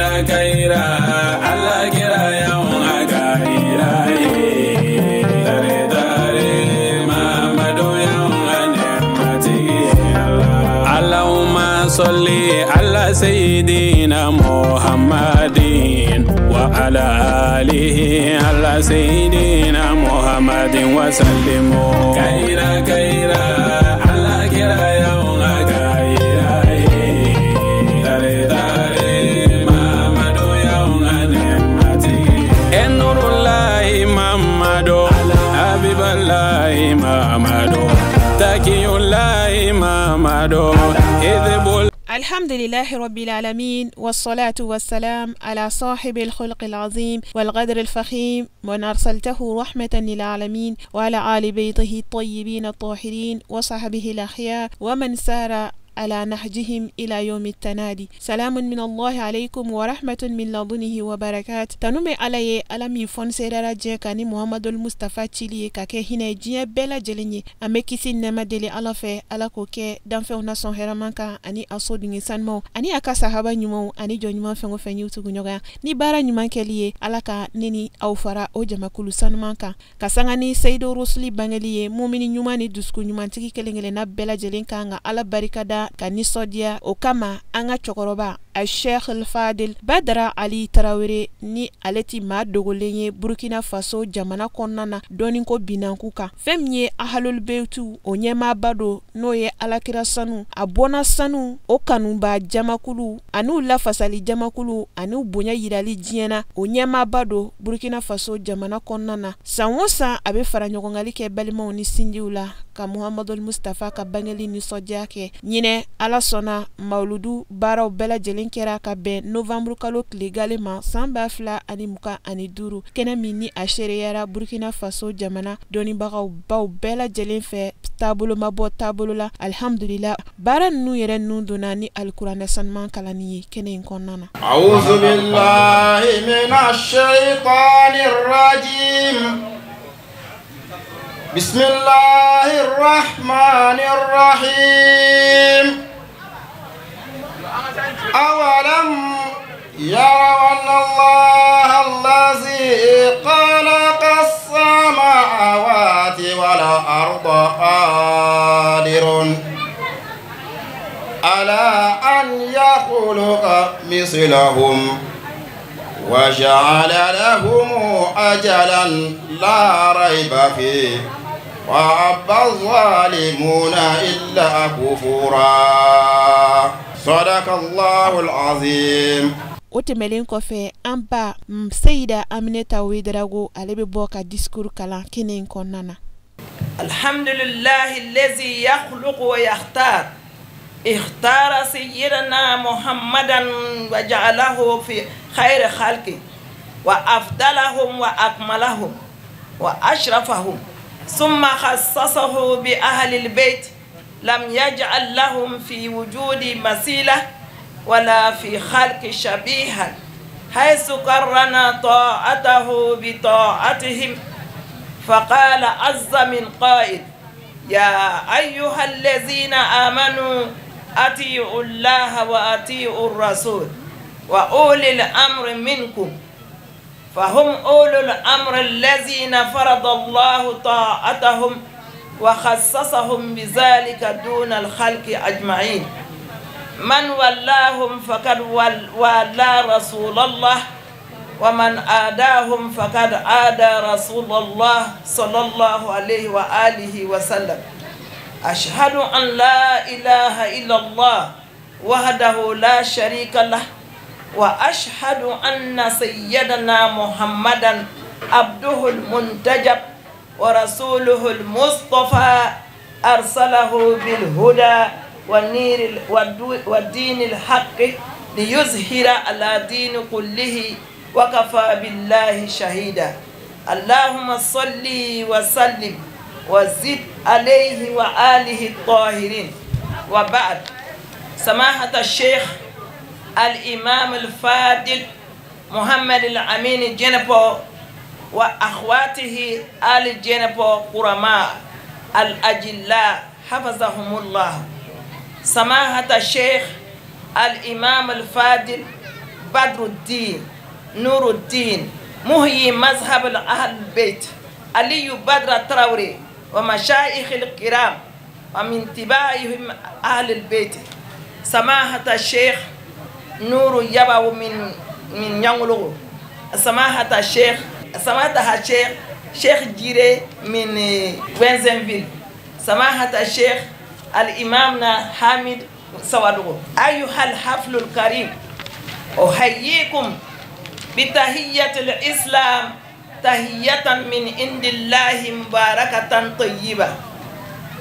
Kayira Ala kira y'anw ka ye tare tare Mamadu y'anw ka nɛɛmatigi ye Ala. Allahumma salli ala sayyidina Muhammadin wa ala alihi ala sayyidina Muhammadin wa sallimu. Kayira kayira Ala kira y'anw ka ye tare tare Mamadu y'anw ka nɛɛmatigi ye. Nurulahi Mamadu, Habibalahi Mamadu, Takiyulahi Mamadu, Idibul. الحمد لله رب العالمين، والصلاة والسلام على صاحب الخلق العظيم والقدر الفخيم، من أرسلته رحمة للعالمين، وعلى آل بيته الطيبين الطاهرين وصحبه الأخيار ومن سار على نهجهم إلى يوم التنادي. سلام من الله عليكم ورحمة من لدنه وبركات. Tanu bɛ Ala ye, Ala min fɔn serera diɲɛ kan ni Muhamadul Mustafa cili ye ka kɛ hinɛ ye diɲɛ bɛɛ lajɛlen ye. An bɛ kisi nɛɛma deli Ala fɛ, Ala k'o kɛ danfɛnw na sɔn hɛrɛman kan, ani a sodenw sanumaw, ani a ka sahaba ɲumanw, ani jɔn ɲuman fɛn o fɛn y'u tugu ɲɔgɔnya ni baara ɲuman kɛli ye. Ala ka ne ni aw fara o jamakulu sanuman kan. Ka sanga ni Seyidu Rusuli bangeli ye, mumini ɲuman ni dusukun ɲumantigi kelen kelenna bɛɛ lajɛlen kan ka Ala barikada ka nisɔndiya. O kama, an ka cɛkɔrɔba a Sheikh Fadil Badara Ali Tarawele, ni ale ti maa dogolen ye Burkina Faso jamana kɔnɔna na dɔɔni ko binanku kan, fɛn min ye Ahalul Beytu o ɲɛmaaba don, n'o ye Alakira sanu a bɔnna sanu o kanuba jamakulu an'u lafasali jamakulu an'u bonya yirali diɲɛ na, o ɲɛmaaba don Burkina Faso jamana kɔnɔna na. San o san, a bɛ fara ɲɔgɔngali kɛ balimaw ni sinjiw la ka Muhamadul Mustafa ka bangeli nisɔndiya kɛ. Ɲinɛ, Ala sɔnna, mawuludu baaraw bɛɛ lajɛlen kɛra ka bɛn novanburu kalo tile gale ma san 2025, kɛnɛ min ni a seereyara Burkina Faso jamana dɔnnibagaw baw bɛɛ lajɛlen fɛ, taabolo ma bɔ taabolo la. Alihamdulila, baara ninnu yɛrɛ nun donna ni alikuranɛ sanuman kalanni ye kɛnɛ in kɔnɔna na. أعوذ بالله من الشيطان الرجيم. بسم الله الرحمن الرحيم. أولم يروا أن الله الذي خلق السماوات والأرض قادر على أن يخلق مثلهم وجعل لهم أجلا لا ريب فيه وأبى الظالمون إلا كفورا. صدق الله العظيم. O tɛmɛlen kɔfɛ, an ba Seyida Aminata Wedarago, ale bɛ bɔ ka discours kalan kɛnɛ in kɔnɔna na. الحمد لله الذي يخلق ويختار. اختار سيدنا محمدا وجعله في خير خلقه وأفضلهم وأكملهم وأشرفهم، ثم خصصه بأهل البيت، لم يجعل لهم في وجود مثيلة ولا في خلق شبيها، حيث قرن طاعته بطاعتهم، فقال عز من قائل: يا أيها الذين آمنوا أطيعوا الله وأطيعوا الرسول وأولي الأمر منكم. فهم أولو الأمر الذين فرض الله طاعتهم وخصصهم بذلك دون الخلق أجمعين. من ولاهم فقد والى رسول الله، ومن آداهم فقد آدى رسول الله صلى الله عليه وآله وسلم. أشهد أن لا إله إلا الله وحده لا شريك له، وأشهد أن سيدنا محمدا عبده المنتجب ورسوله المصطفى، أرسله بالهدى والنير والدين الحق ليظهر على دين كله، وكفى بالله شهيدا. اللهم صل وسلم وزد عليه وآله الطاهرين. وبعد، سماحة الشيخ الإمام الفاضل محمد الأمين جنبو وأخواته آل جنبو كرماء الأجلاء حفظهم الله، سماحة الشيخ الإمام الفاضل بدر الدين نور الدين مهي مذهب أهل البيت علي بدر التراوري ومشايخ الكرام ومن تباعهم أهل البيت سماحة الشيخ نور يباو من يانغلو سماحة الشيخ شيخ جيري من وينزنفيل سماحة الشيخ الإمامنا حامد سوالو. أيها الحفل الكريم، أحييكم بتحية الإسلام، تحية من عند الله مباركة طيبة.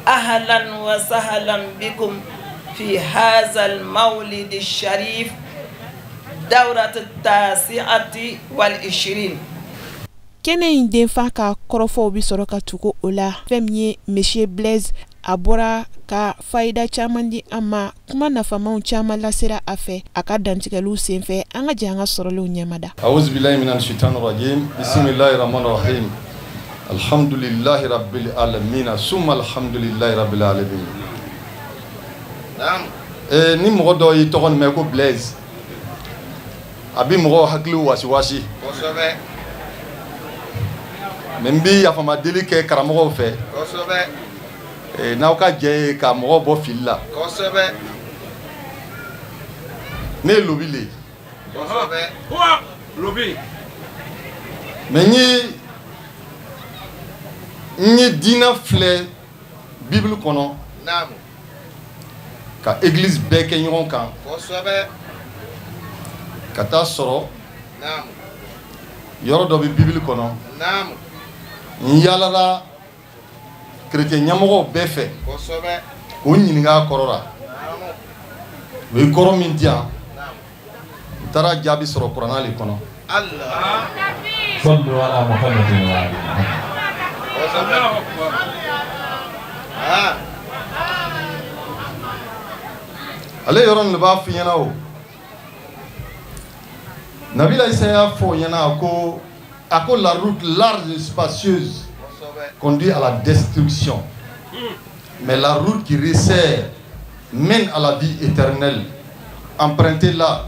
أهلا وسهلا بكم في هذا المولد الشريف، دورة 29. Kɛnɛ in denfa ka kɔrɔfɔw bɛ sɔrɔ ka tugu o la. Fɛn min ye Monsieur Blaise, a bɔra ka fayida caman di an ma, kuma nafamaw caman lasera a fɛ a ka dantigɛliw senfɛ. An ka jɛ an ka sɔrɔlenw ɲɛmada. Awuzu billahi mina shaitanir rajim. Bismillahir rahmanir rahim. Alhamdulillahi rabbil alamin. Summa alhamdulillahi rabbil alamin. Ni mɔgɔ dɔ y'i tɔgɔ mɛn ko Blaise, a bi mɔgɔw hakili wasi wasi. Kosɛbɛ. Mais n bi yafama deli kɛ karamɔgɔw fɛ. Kosɛbɛ. N'aw ka jɛ ye ka mɔgɔw bɔ fili la. Kosɛbɛ. Ne ye lobi le ye. Kosɛbɛ. Lobi. Mais n ye diinɛ filɛ Bible kɔnɔ. Naamu. Ka église bɛɛ kɛ ɲɔgɔn kan. Kosɛbɛ. Ka taa sɔrɔ. Naamu. Yɔrɔ dɔ bɛ Bible kɔnɔ. Naamu. N yaalala chrétien ɲɛmɔgɔw bɛɛ fɛ. Kosɛbɛ. K'o ɲininka a kɔrɔ la. Naamu. U ye kɔrɔ min di yan. Naamu. N taara jaabi sɔrɔ kuranna le kɔnɔ. Allah. Sallu ala Muhammadin wa ali Muhammad. Kosɛbɛ. Ah. Ale yɔrɔ nin de b'a f'i ɲɛna o. Nabila Isa y'a fɔ o ɲɛna, a ko la route large et spacieuse conduit à la destruction, mais la route qui resserre mène à la vie éternelle. Empruntez-la,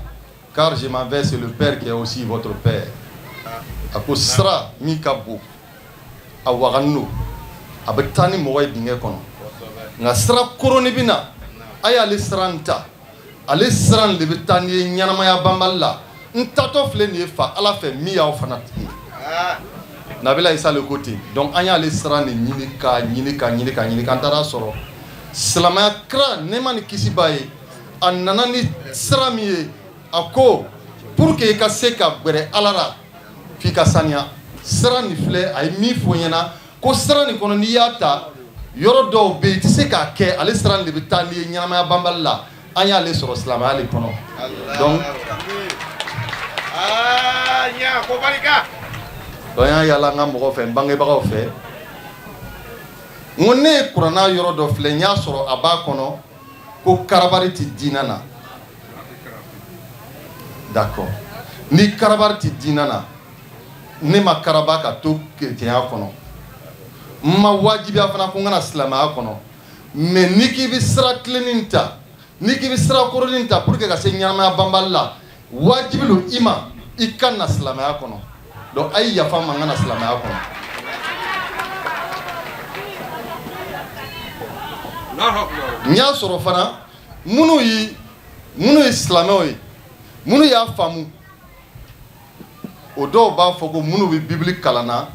car je m'en vais, c'est le Père qui est aussi votre Père. A ko sira min ka bon, a wagani a bɛ taa ni mɔgɔ ye dingɛ kɔnɔ, nka sira koroni bɛ na, a y'ale sira in ta, ale sira in de bɛ taa ni ye ɲɛnamaya banbali la. N tatɔ filɛ nin ye fa Ala fɛ min y'aw fana tigi ye. Nabila Isa le ko ten. Donc an y'ale sira de ɲini k'a ɲini k'a ɲini k'a ɲini k'an taara sɔrɔ silamɛya kira nɛɛma ni kisi b'a ye, a nana ni sira min ye, a ko pour que i ka se ka gbɛrɛ Ala la, f'i ka saniya. Sira nin filɛ, a ye min fɔ n ɲɛna ko sira nin kɔnɔ, n'i y'a ta, yɔrɔ dɔw bɛ yen i tɛ se k'a kɛ, ale sira nin de bɛ taa n'i ye ɲɛnamaya banbali la. An y'ale sɔrɔ silamɛya de kɔnɔ. Donc Ah, ɲa ko barika. Donc an y'a yala an ka mɔgɔw fɛ, n bangebagaw fɛ, n ko ne ye kuranna yɔrɔ dɔ filɛ, n y'a sɔrɔ a b'a kɔnɔ ko karabari tɛ diinɛ na. D'accord, ni karabari tɛ diinɛ na, ne ma karaba ka to kerecɛnya kɔnɔ, n ma wajibiya fana ko n kana silamɛya kɔnɔ. Mais n'i k'i bɛ sira tilennin ta, n'i k'i bɛ sira koronin ta pour que ka se ɲɛnamaya banbali la, wajibi don i ma i ka na silamɛya kɔnɔ. Donc a ye yafa n ma, n ka na silamɛya kɔnɔ. N y'a sɔrɔ fana minnu ye silamɛw ye, minnu y'a faamu, o dɔw b'a fɔ ko minnu bɛ Bible kalan na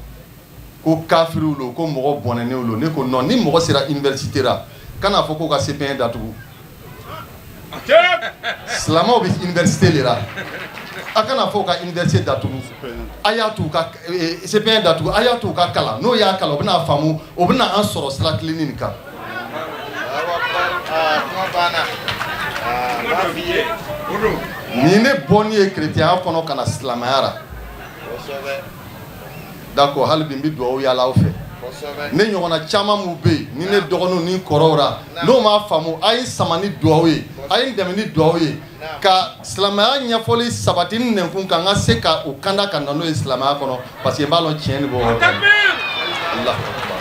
ko kafiriw lo, ko mɔgɔ bɔnɛnenw lo. Ne ko non, ni mɔgɔ sera université la, kan'a fɔ k'o ka CPN datugu. Silamɛw bɛ université de la, a kana fɔ ka université datugu, a y'a to u ka CPN datugu, a y'a to u ka kalan. N'o y'a kalan, o bɛna faamu, o bɛna an sɔrɔ sira tilenni nin kan. Nin ne bɔnni ye kerecɛnya kɔnɔ ka na silamɛya la. D'accord, hali bi n bɛ dugawu yaala aw fɛ. Ne ɲɔgɔnna caman minnu bɛ yen, ni ne dɔgɔninw ni kɔrɔw la, n'o m'a faamu, a ye sama ni dugawu ye, a ye n dɛmɛ ni dugawu ye ka silamɛya ɲɛfɔli sabati n nɛnkun kan, n ka se ka o kanda ka na n'o ye silamɛya kɔnɔ, parce que n b'a lɔn tiɲɛ de b'o yɔrɔ la. Allahu akbar.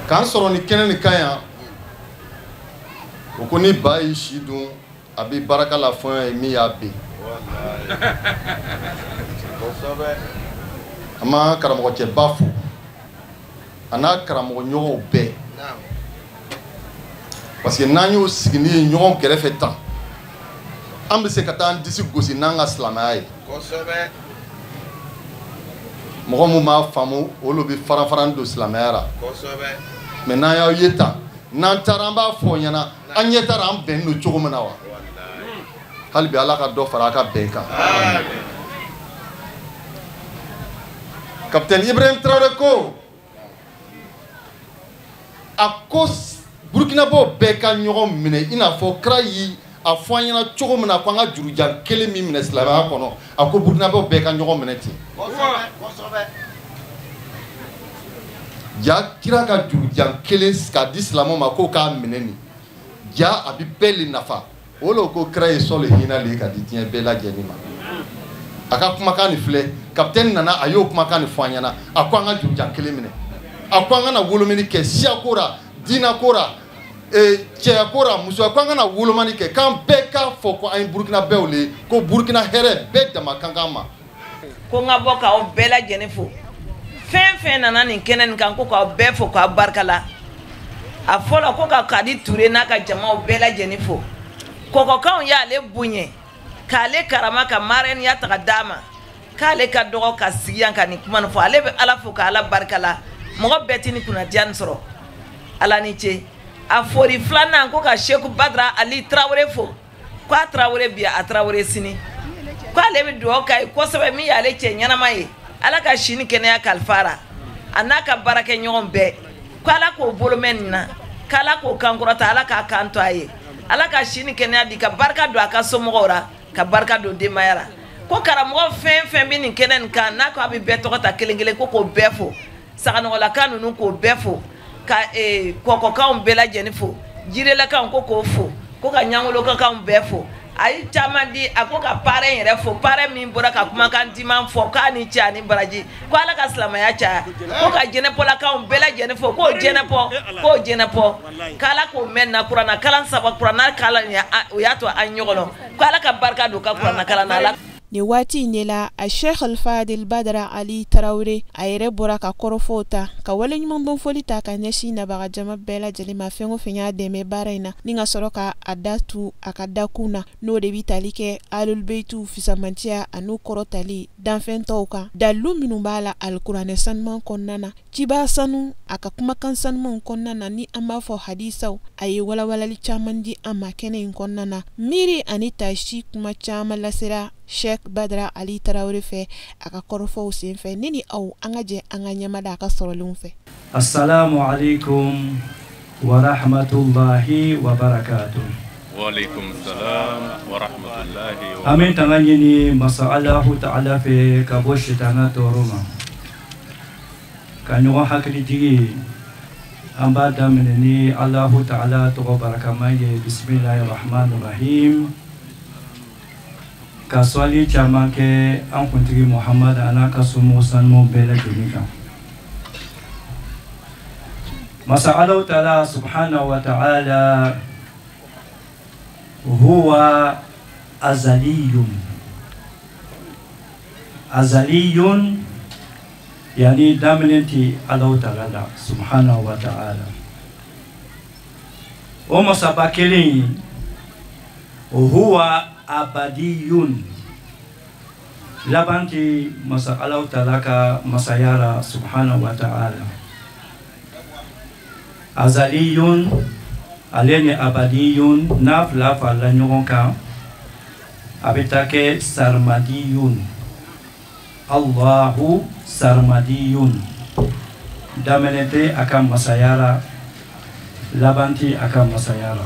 K'an sɔrɔ nin kɛnɛ nin kan yan, o ko ni ba y'i si dun, a bɛ baraka la fɔɲɔ ye min y'a ben. An b'an karamɔgɔcɛba fo, a n'a karamɔgɔ ɲɔgɔnw bɛɛ, parce que n'an y'o sigi ni ye ɲɔgɔn kɛrɛfɛ tan, an bɛ se ka taa an disi gosi n'an ka silamɛya ye. Mɔgɔ mun b'a faamu, olu bɛ faran-faran don silamɛya la. Mais n'an y'aw ye tan, n'an taara an b'a fɔ o ɲɛna, an ɲɛ taara an bɛnnen don cogo min na wa. Hali bi Ala ka dɔ fara a ka bɛn kan. Capitaine Ibrahim Traoré ko, a ko Burkinabɔw bɛɛ ka ɲɔgɔn minɛ i n'a fɔ kira y'i a fɔ an ɲɛna cogo min na ko an ka jurujan kelen min minɛ silamɛya kɔnɔ, a ko Burkinabɔw bɛɛ ka ɲɔgɔn minɛ ten. Ja kira ka jurujan kelen k'a di silamɛw ma k'o k'a minɛ nin, ja a bɛ bɛɛ le nafa. O le ko kira ye sɔli hinɛ le ye ka di diɲɛ bɛɛ lajɛlen ma. A ka kumakan nin filɛ, capitaine nana a y'o kumakan nin fɔ an ɲɛna, a ko an ka jurujan kelen minɛ, a ko an kana wolomani kɛ siyako la, diinako la, cɛya ko la, musoya ko an kana wolomani kɛ, k'an bɛɛ k'a fɔ ko an ye Burkinabɛw le ye, ko Burkina hɛrɛ bɛɛ dama kan kan ma. Ko n ka bɔ k'aw bɛɛ lajɛlen fo, fɛn fɛn nana nin kɛnɛ nin kan, ko k'aw bɛɛ fo k'aw barika la. A fɔlɔ ko ka Kadi Ture n'a ka jamaw bɛɛ lajɛlen fo. Kɔkɔkanw y'ale bonya k'ale karama ka marɛniya ta ka d'a ma, k'ale ka dɔgɔ ka sigi yan ka nin kuma nin fɔ. Ale bɛ Ala fo k'Ala barika la, mɔgɔ bɛɛ tɛ ni kunnadiya nin sɔrɔ. Ala ni ce. A fori filanan ko ka Seku Badara Ali Tarawele fo, k'a Tarawele bi a Tarawele sini, k'ale bɛ dugawu k'a ye kosɛbɛ, min y'ale cɛ ɲɛnama ye, Ala ka si ni kɛnɛya kalifa ra, a n'a ka baarakɛɲɔgɔn bɛɛ, k'Ala k'o bolo mɛn nin na, k'Ala k'o kan kɔrɔta, Ala k'a kan to a ye, Ala ka si ni kɛnɛya di, ka barika don a ka somɔgɔw ra, ka barika don denbaya la. Ko karamɔgɔ fɛn fɛn bɛ nin kɛnɛ nin kan, n'a ko a bɛ bɛɛ tɔgɔ ta kelen kelen, ko k'o bɛɛ fo, saganɔgɔlaka ninnu k'o bɛɛ fo, ka kɔkɔkanw bɛɛ lajɛlen fo, jirelakaw ko k'o fo, ko ka ɲangolokakanw bɛɛ fo. A ye caman di, a ko ka parrain yɛrɛ fo, parrain min bɔra ka kumakan diman fɔ, k'a ni ce ani baraji, ko Ala ka silamɛya caya, ko ka jɛnɛpɔlakaw bɛɛ lajɛlen fo, k'o jɛnɛpɔ, k'o jɛnɛpɔ, k'Ala k'o mɛn na kuranna kalan saba, kuranna kalan o y'a to an ɲɔgɔn nɔ, ko Ala ka barika don ka kuranna kalan na. Ala Nin waati in de la, a Sheikh Alfadil Badara Ali Tarawele a yɛrɛ bɔra ka kɔrɔfɔw ta ka waleɲumandɔn foli ta ka ɲɛsin nabaga jama bɛɛ lajɛlen ma, fɛn o fɛn y'a dɛmɛ baara in na, ni ka sɔrɔ ka a da tu a ka dakun na, n'o de bɛ tali kɛ Ahlul-Baytiw fisamantiya an'u kɔrɔtali danfɛn tɔw kan, dalilu minnu b'a la alikuranɛ sanuman kɔnɔna na, ciba sanu a ka kumakan sanumanw kɔnɔna na, ni an b'a fɔ hadisaw, a ye walawalali caman di an ma kɛnɛ in kɔnɔna na. Miiri ani tasi kuma caman lasera Sheikh Badara Ali Tarawele fɛ a ka kɔrɔfɔw senfɛ. Ne ni aw an ka jɛ an ka ɲɛmada a ka sɔrɔlenw fɛ. Assalamu alaikum wa rahmatullahi wa barakatuh. Wa alaikum salam wa rahmatullahi wa An bɛ tanga ɲini masa Alahu ta'ala fɛ ka bɔ sitana tɔɔrɔ ma, ka ɲɔgɔn hakili jigi. An b'a daminɛ ni Alahu ta'ala tɔgɔ barikama ye, bisimilahi rahmani rahim, ka sɔli caman kɛ an kuntigi Muhamad a n'a ka somɔgɔ sanumaw bɛɛ lajɛlen kan. Masa Alahu ta'ala subhanahu wa ta'ala huwa azaliyun, azaliyun yani daminɛ ti Alahu ta'ala la subhanahu wa ta'ala. O masaba kelen huwa abadiyun, laban ti masa Alahu ta'ala ka masaya la subhanahu wa ta'ala. Azaliyun ale ni abadiyun n'a fila farala ɲɔgɔn kan, a bɛ taa kɛ sarmadiyun, Allahu sarmadiyun, daminɛ tɛ a ka masaya la, laban tɛ a ka masaya la.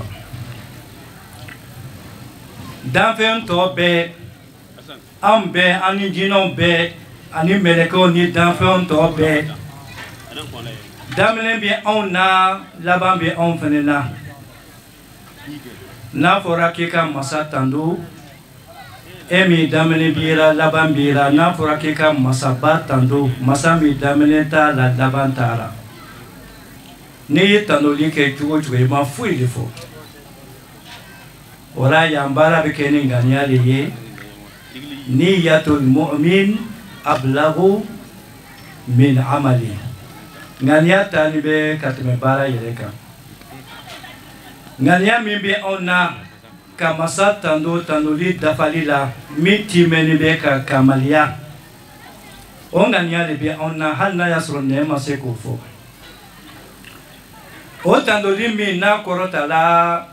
Danfɛn tɔ bɛɛ, an bɛɛ, an ni jinɛw bɛɛ, ani mɛlɛkɛw ni danfɛnw tɔ bɛɛ, daminɛ bɛ anw na, laban bɛ anw fɛnɛ na. N'a fɔra k'i ka masa tando, e min daminɛ b'i la, laban b'i la. N'a fɔra k'i ka masaba tando, masa min daminɛ t'a la, laban t'a la. N'i ye tanuli kɛ cogo o cogo, i ma foyi de fɔ. O la, yan baara bɛ kɛ ni ŋaniya de ye. Niyatul mu'min ablagu min amali. Ŋaniya taali bɛ ka tɛmɛ baara yɛrɛ kan. Ŋaniya min bɛ anw na ka masa tando tandoli dafali la, min timɛni bɛ ka kamaliya, o ŋaniya de bɛ anw na, hali n'a y'a sɔrɔ nɛn ma se k'o fɔ. O tandoli min n'a kɔrɔtala,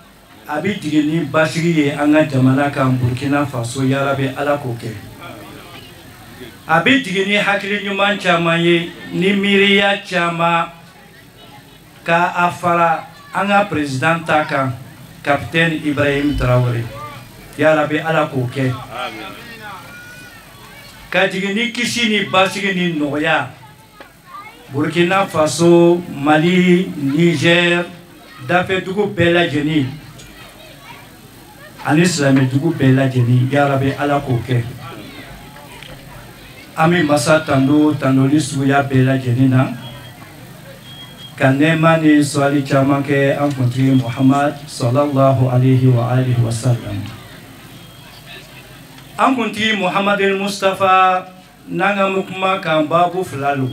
a bɛ jigin ni basigi ye an ka jamana kan, Burkina Faso. Yarabi, Ala k'o kɛ. A bɛ jigin ni hakili ɲuman caman ye, ni miiriya caman, ka a fara an ka président ta kan, capitaine Ibrahim Traoré. Yarabi, Ala k'o kɛ. Ka jigin ni kisi ni basigi ni nɔgɔya Burkina Faso, Mali, Niger, dafɛdugu bɛɛ lajɛlen ani silamɛdugu bɛɛ lajɛlen. Yarabi, Ala k'o kɛ. An bɛ masa tando tandoli suguya bɛɛ lajɛlen na, ka nɛɛma ni sɔli caman kɛ an kuntigi Muhamad sallallahu alaihi wa alihi wa sallam. An kuntigi Muhamad Mustafa, n'an ka kuma kan, baabu fila lo.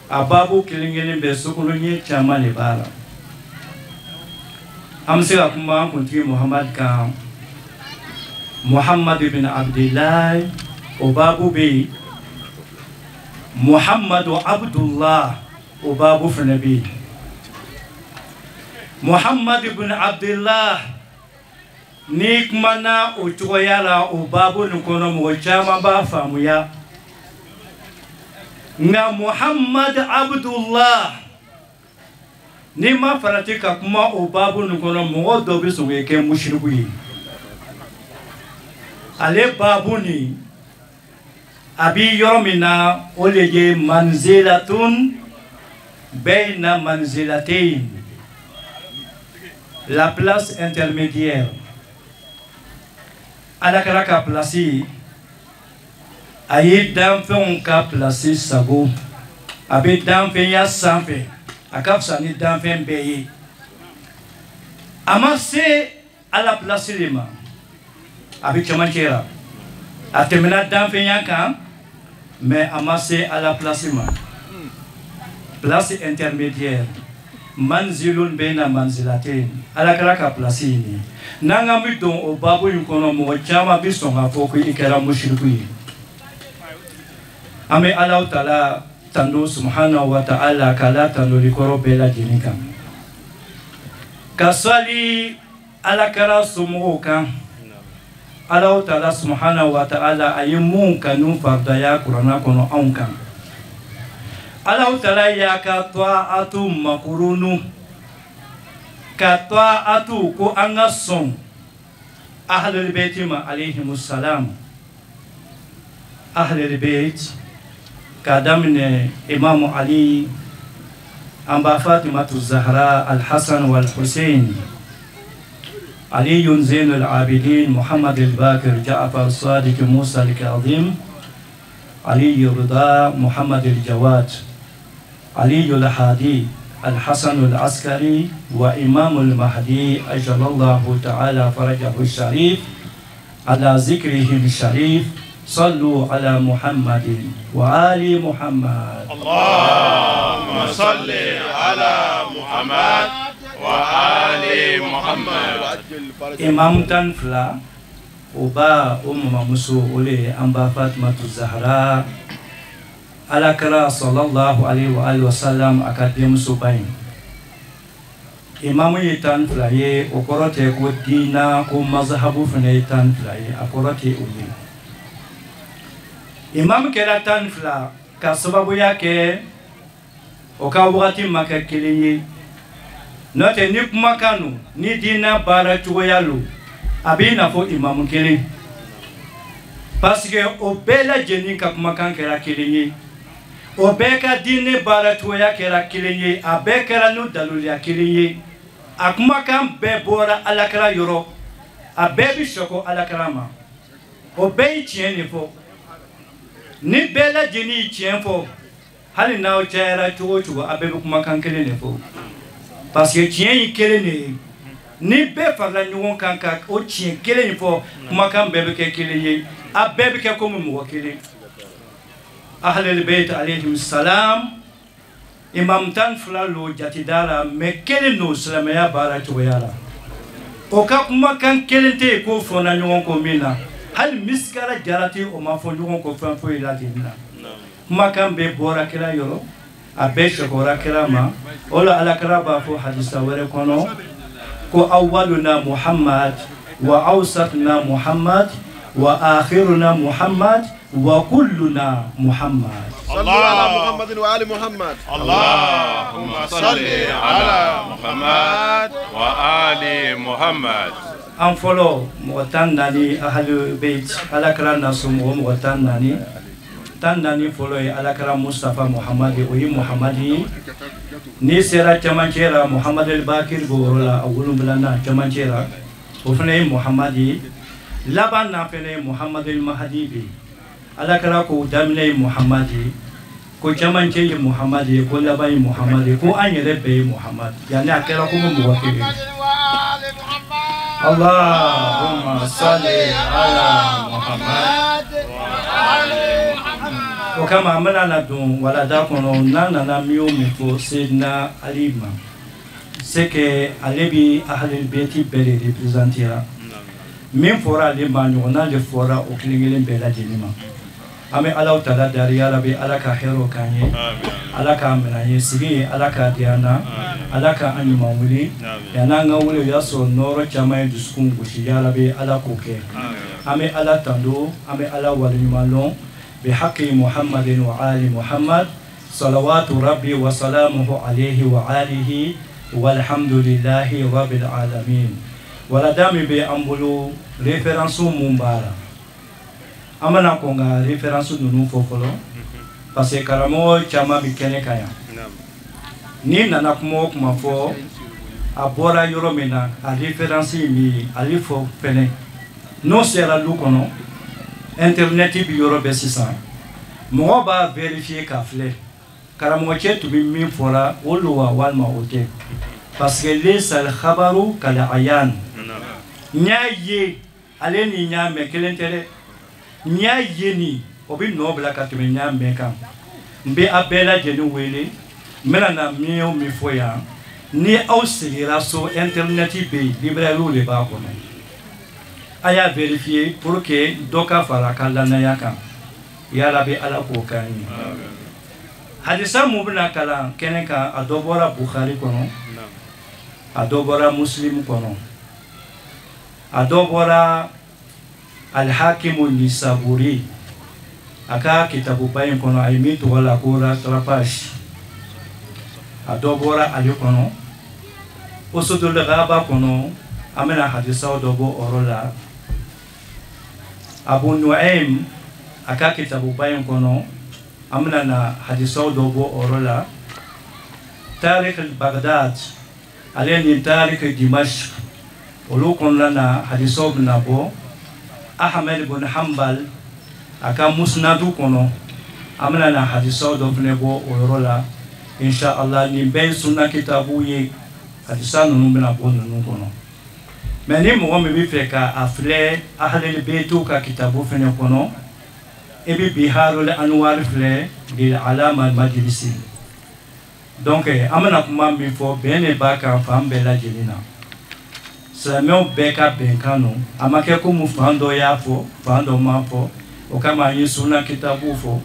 A baabu kelen kelen bɛɛ, sokoloɲɛ caman de b'a la. An bɛ se ka kuma an kuntigi Muhamad kan, Muhamad bin Abdillahi, o baabu bɛ yen. Muhammadu Abdullah, o baabu fana bɛ yen. Muhammad bin Abdullah, n'i kumana o cogoya la, o baabu nin kɔnɔ, mɔgɔ caman b'a faamuya. Nka Muhammad Abdullah, n'i ma farati ka kuma o baabu nin kɔnɔ, mɔgɔ dɔ bɛ sɔn k'i kɛ musiriku ye. Ale baabu nin, a bi yɔrɔ min na, o de ye manzilatun bayna manzilatain, la place intermédiaire. Alakira ka place, a ye danfɛnw ka place sago. A bɛ danfɛnya sanfɛ, a ka fisa ni danfɛn bɛɛ ye. A ma se Ala place de ma, a bɛ cɛmancɛ la. A tɛmɛna danfɛnya kan, mais a ma se Ala place ma. Place intermédiaire, manzilun bayna manzilatain, Alakira ka place ye nin ye. N'an k'an bɛ don o baabu in kɔnɔ, mɔgɔ caman bɛ sɔn k'a fɔ ko i kɛra musiriku ye. An bɛ Alahu Taala tando subhanahu wa ta'ala, k'Ala tandoli kɔrɔ bɛɛ lajɛlen kan, ka sali Alakira somɔgɔw kan. Alahu Taala subhanahu wa ta'ala, a ye mun kanu faridaya Kuranna kɔnɔ anw kan? Alahu Taala y'a ka taatu makurunu ka taatu ko an ka sɔn ahlul beyti ma alayhimus salam. Ahlul beyt, k'a daminɛ Imamu Ali, an ba Fatimatu Zahra, Alhassan wal Hussein, علي زين العابدين، محمد الباكر، جعفر الصادق، موسى الكاظم، علي الرضا، محمد الجواد، علي الحادي، الحسن العسكري، وإمام المهدي أجل الله تعالى فرجه الشريف. على ذكرهم الشريف، صلوا على محمد وآل محمد. اللهم صل على محمد وآل محمد. Imam 12, o ba, o mamamuso, o le ye an ba Fatimatu Zahra, Alakira sallallahu alaihi wa alihi wasallam a ka denmusoba in. Imamu ye 12 ye, o kɔrɔ tɛ ko diina ko mazahabu fana ye 12 ye, a kɔrɔ tɛ o ye. Imamu kɛra 12 ka sababuya kɛ o ka wagati ma kɛ kelen ye. N'o tɛ, ni kumakan don, ni diina baara cogoya lo, a b'i n'a fɔ imamu kelen, parce que o bɛɛ lajɛlen ka kumakan kɛra kelen ye, o bɛɛ ka diinɛ baara cogoya kɛra kelen ye, a bɛɛ kɛra n'u daluya kelen ye, a kumakan bɛɛ bɔra Alakira yɔrɔ, a bɛɛ bɛ sɔkɔ Alakira ma, o bɛɛ ye tiɲɛ de fɔ. Ni bɛɛ lajɛlen ye tiɲɛ fɔ, hali n'aw cayara cogo o cogo, a bɛɛ bɛ kumakan kelen de fɔ. Parce que tiɲɛ ye kelen de ye. Ni bɛɛ farala ɲɔgɔn kan ka o tiɲɛ kelen in fɔ, kumakan bɛɛ bɛ kɛ kelen ye, a bɛɛ bɛ kɛ komi mɔgɔ kelen. Ahlul Bayt alayhim salam, imam 12 lo jatida la, mais kelen don silamɛya baara cogoya la. O ka kumakan kelen tɛ yen k'o fɔnna ɲɔgɔn kɔ min na, hali misikala jarati o ma fɔ ɲɔgɔn kɔ fɛn foyi la ten na. Kumakan bɛɛ bɔra kira yɔrɔ, a bɛɛ sɛgɔra kira ma. O la, alakira b'a fɔ hadisa wɛrɛ kɔnɔ ko awwaluna Muhammad wa awsatuna Muhammad wa akhiruna Muhammad wa kulluna Muhammad. صلوا على محمد وآل محمد. اللهم صل على محمد وآل محمد. An fɔlɔ mɔgɔ 14, ahalu beit, alakira naso mɔgɔ 14. 14 fɔlɔ ye alakira Mustafa Muhamadi, o ye Muhamadi ye. N'i sera cɛmancɛ la, Muhamad El Bakir b'o yɔrɔ la, a wolonfilanan cɛmancɛ la, o fana ye Muhamadi ye. Laban na fana ye Muhamad El Mahadi bɛ yen. Alakira ko daminɛ ye Muhamadi ye, ko cɛmancɛ ye Muhamadi ye, ko laban ye Muhamadi ye, ko an yɛrɛ bɛɛ ye Muhamadi. Yanni a kɛra komi mɔgɔ kelen. Allahumma salli ala Muhammad. O kama an bɛna na don walada kɔnɔ. N'an nana min o min fɔ Seydina Ali ma, c'est que ale bi ahlul beyti bɛɛ de représenter la. Min fɔra ale ma, ɲɔgɔnna de fɔra o kelen kelen bɛɛ lajɛlen ma. An bɛ Alahu taala dari, yarabi Ala ka hɛrɛw k'an ye, Ala k'a minɛ an ye, sigi ye Ala k'a di an na, Ala ka an ɲuman wuli. Yan'an ka wuli, o y'a sɔrɔ nɔɔrɔ caman ye dusukun gosi, yarabi Ala k'o kɛ. An bɛ Ala tando, an bɛ Ala waleɲuman dɔn. بحق محمد وآل محمد، صلوات ربي وسلامه عليه وآله، والحمد لله رب العالمين. Walada min bɛ an bolo, référence mun b'a la, an bɛna kɔn ka référence ninnu fɔ fɔlɔ, parce que karamɔgɔ caman bɛ kɛnɛ kan yan. N'i nana kuma o kuma fɔ, a bɔra yɔrɔ min na, a référence ye min ye, ale fɔ fɛnɛ. N'o sera lu kɔnɔ, internet bi yɔrɔ bɛɛ sisan, mɔgɔ b'a vérifier k'a filɛ karamɔgɔcɛ tun bɛ min fɔra o lo wa walima o tɛ, parce que lesal khabaru kal ayan. N y'a ye ale ni n y'a mɛn kelen tɛ dɛ. N y'a ye nin, o bɛ nɔ bila ka tɛmɛ n y'a mɛn kan. N bɛ a bɛɛ lajɛlen wele, n bɛna na min o min fɔ yan, ni aw sigira so, internet bɛ yen, librairie de b'a kɔnɔ, a y'a vérifier pour que dɔ ka fara a ka lanaya kan. Yarabi Ala k'o k'an ye. Hadisa mun bɛna kalan kɛnɛ kan, a dɔ bɔra Bukhari kɔnɔ, a dɔ bɔra Muslim kɔnɔ, a dɔ bɔra Alhakimu Nisaburi a ka kitabuba in kɔnɔ, a ye min tɔgɔ la ko rattrapage, a dɔ bɔra ale kɔnɔ. Usudul Ghaba kɔnɔ, an bɛna hadisaw dɔ bɔ o yɔrɔ la. Abu Nu'aym a ka kitabuba in kɔnɔ, an bɛna na hadisaw dɔ bɔ o yɔrɔ la. Tarikh Baghdad ale ni Tarikh Dimashq, olu kɔnɔna na hadisaw bɛna bɔ. Ahmed bin Hanbal a ka Musnadu kɔnɔ, an bɛna na hadisaw dɔ fana bɔ o yɔrɔ la, inshallah. Nin bɛɛ ye sunna kitabu ye, hadisa ninnu bɛna bɔ ninnu kɔnɔ. Mais ni mɔgɔ min bɛ fɛ ka a filɛ ahlul beytiw ka kitabu fana kɔnɔ, i bɛ Biharul Anwar filɛ lil Alama Majlisi. Donc an bɛna kuma min fɔ, bɛn de b'a kan fan bɛɛ lajɛlen na. Silamɛw bɛɛ ka bɛnkan don, a ma kɛ komi fan dɔ y'a fɔ, fan dɔ m'a fɔ. O kama an ye sunna kitabu fɔ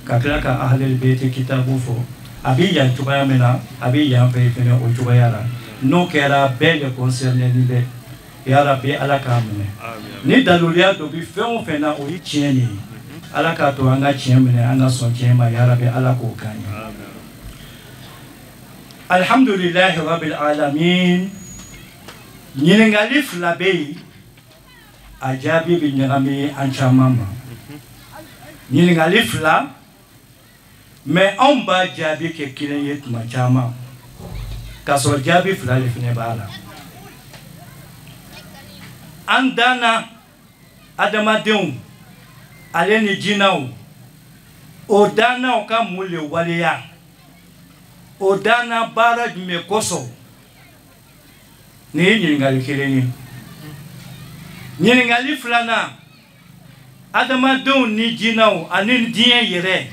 ka tila ka ahlul beyti kitabu fɔ. A bɛ yan cogoya min na, a bɛ yan fɛ fɛnɛ o cogoya la. N'o kɛra, bɛɛ de concerné ni bɛɛ. Yarabi Ala k'a minɛ. Ni daluya dɔ bɛ fɛn o fɛn na, o ye tiɲɛ de ye. Ala k'a to an ka tiɲɛ minɛ, an ka sɔn tiɲɛ ma. Yarabi Ala k'o k'an ye. Alhamdulilahi rabbil alamin. Ɲininkali fila bɛ yen, a jaabi bɛ ɲagami an caman ma. Ɲininkali fila, mais anw b'a jaabi kɛ kelen ye tuma caman, k'a sɔrɔ jaabi fila de fana b'a la. An danna adamadenw ale ni jinɛw, o dannaw ka mun le waleya, o danna baara jumɛn kosɔn? Nin ye ɲininkali kelen ye. Ɲininkali filanan, adamadenw ni jinɛw ani diɲɛ yɛrɛ,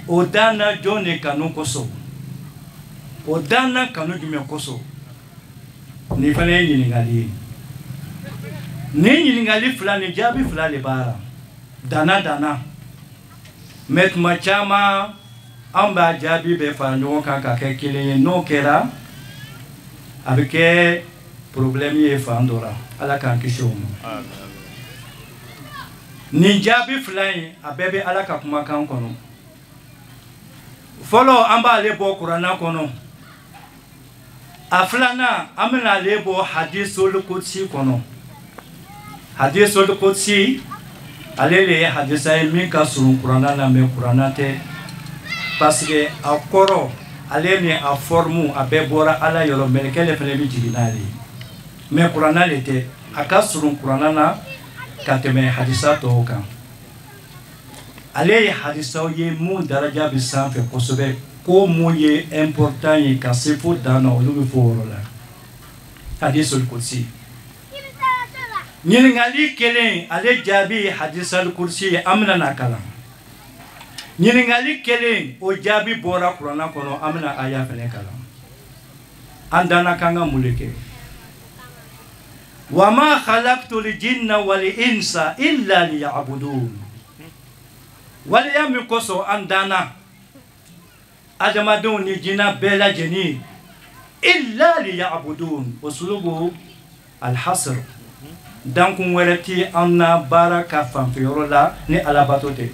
o danna jɔn de kanu kosɔn? O danna kanu jumɛn kosɔn? Nin fana ye ɲininkali ye. Nin ɲininkali fila nin, jaabi fila de b'a la, danna danna. Mɛ tuma caman, an b'a jaabi bɛɛ fara ɲɔgɔn kan ka kɛ kelen ye. N'o kɛra, a bɛ kɛ problème ye fan dɔ la. Ala k'an kisi o ma. Nin jaabi fila in, a bɛɛ bɛ Ala ka kumakan kɔnɔ. Fɔlɔ, an b'ale bɔ Kuranna kɔnɔ. A filanan, an bɛna ale bɔ Hadisul Kudsi kɔnɔ. Hadisul Kudsi, ale de ye hadisa ye min ka surun Kuranna na, mɛ Kuranna tɛ, parce que a kɔrɔ, ale ni a forme, a bɛɛ bɔra Ala yɔrɔ. Mɛlɛkɛ de fana bɛ jigin n'ale ye, mɛ Kuranna de tɛ. A ka surun Kuranna na ka tɛmɛ hadisa tɔw kan. Ale ye hadisaw ye mun daraja bɛ sanfɛ kosɛbɛ, ko mun ye important ye ka se fo dan na, olu bɛ fɔ o yɔrɔ la. Hadisul Kursi, ɲininkali kelen, ale jaabi ye Hadisal Kursi ye, an bɛna na kalan. Ɲininkali kelen, o jaabi bɔra Kuranna kɔnɔ, an bɛna aya fɛnɛ kalan. An danna k'an ka mun de kɛ? Wa ma khalaqtul jinna wal insa illa liya'budun. Waleya min kosɔn an danna adamadenw ni jinɛ bɛɛ lajɛlen, illa liya'budun, uslubu alhasr, dankun wɛrɛ ti an na baara ka fanfɛyɔrɔ la ni Alabato tɛ,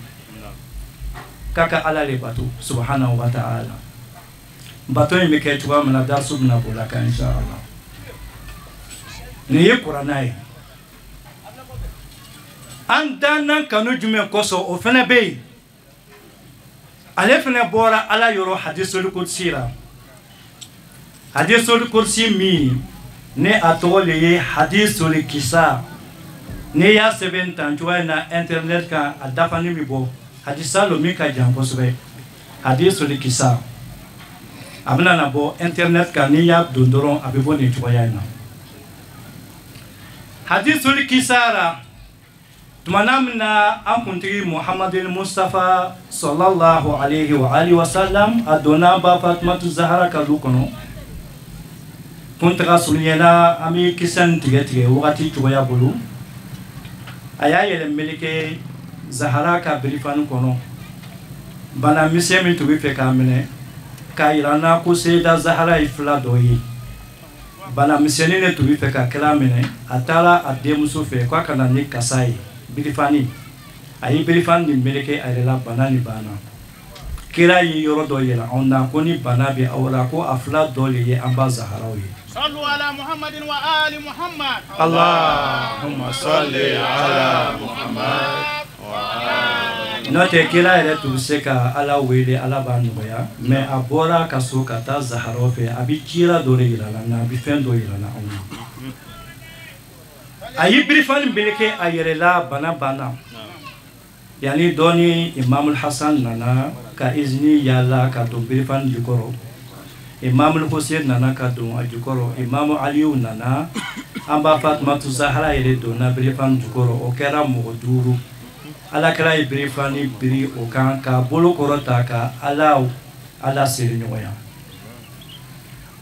k'a ka Ala le bato subhanahu wa ta'ala. Bato in bɛ kɛ cogoya min na, darisu bɛna bɔ la kan, inshallah. Nin ye Kuranna ye. An danna kanu jumɛn kosɔn? O fana bɛ yen, ale fana bɔra Ala yɔrɔ Hadisul Kursi la. Hadisul Kursi min ne a tɔgɔ le ye Hadisul Kisa, n'i y'a sɛbɛn tan cogoya in na internet kan, a dafani bɛ bɔ. Hadisa lo min ka jan kosɛbɛ. Hadisul Kisa, a bɛna na bɔ internet kan. N'i y'a don dɔrɔn, a bɛ bɔ nin cogoya in na. Hadisul Kisa la, tumana min na an kuntigi Muhamadu Mustafa sallallahu alaihi wa alihi wa sallam, a donna ba Fatumatu Zahara ka du kɔnɔ, kuntaga surunyana, an bɛ kisa nin tigɛ tigɛ wagati cogoya bolo. A y'a yɛrɛ meleke Zahara ka birifani kɔnɔ. Bana misɛn min tun bɛ fɛ k'a minɛ, k'a yira n na ko Seyida Zahara ye fila dɔ ye, bana misɛnnin de tun bɛ fɛ ka kira minɛ. A taara a denmuso fɛ k'a ka na ni kasa ye, birifani. A ye birifani nin meleke a yɛrɛ la, bana nin banna. Kira ye yɔrɔ dɔ yira anw na ko ni bana bɛ aw la, ko a fila dɔ de ye an ba Zaharaw ye. صلوا على محمد وآل محمد. اللهم صل على محمد. N'o tɛ, kira yɛrɛ tun bɛ se ka Ala wele, Ala b'a nɔgɔya, mɛ a bɔra ka so ka taa Zaharaw fɛ. A bɛ cira dɔ de yira la, a bɛ fɛn dɔ yira la anw na. A ye birifani meleke a yɛrɛ la, bana banna. Yanni dɔɔni, Imamul Hasan nana ka izini yaala ka don birifani jukɔrɔ. Imamul Hussein nana ka don a jukɔrɔ. Imamu Aliyu nana. An b'a Fatumatu Zahara yɛrɛ donna birifani jukɔrɔ. O kɛra mɔgɔ duuru. Alakira ye birifani biri o kan k'a bolo kɔrɔ ta ka Ala seri ɲɔgɔnya.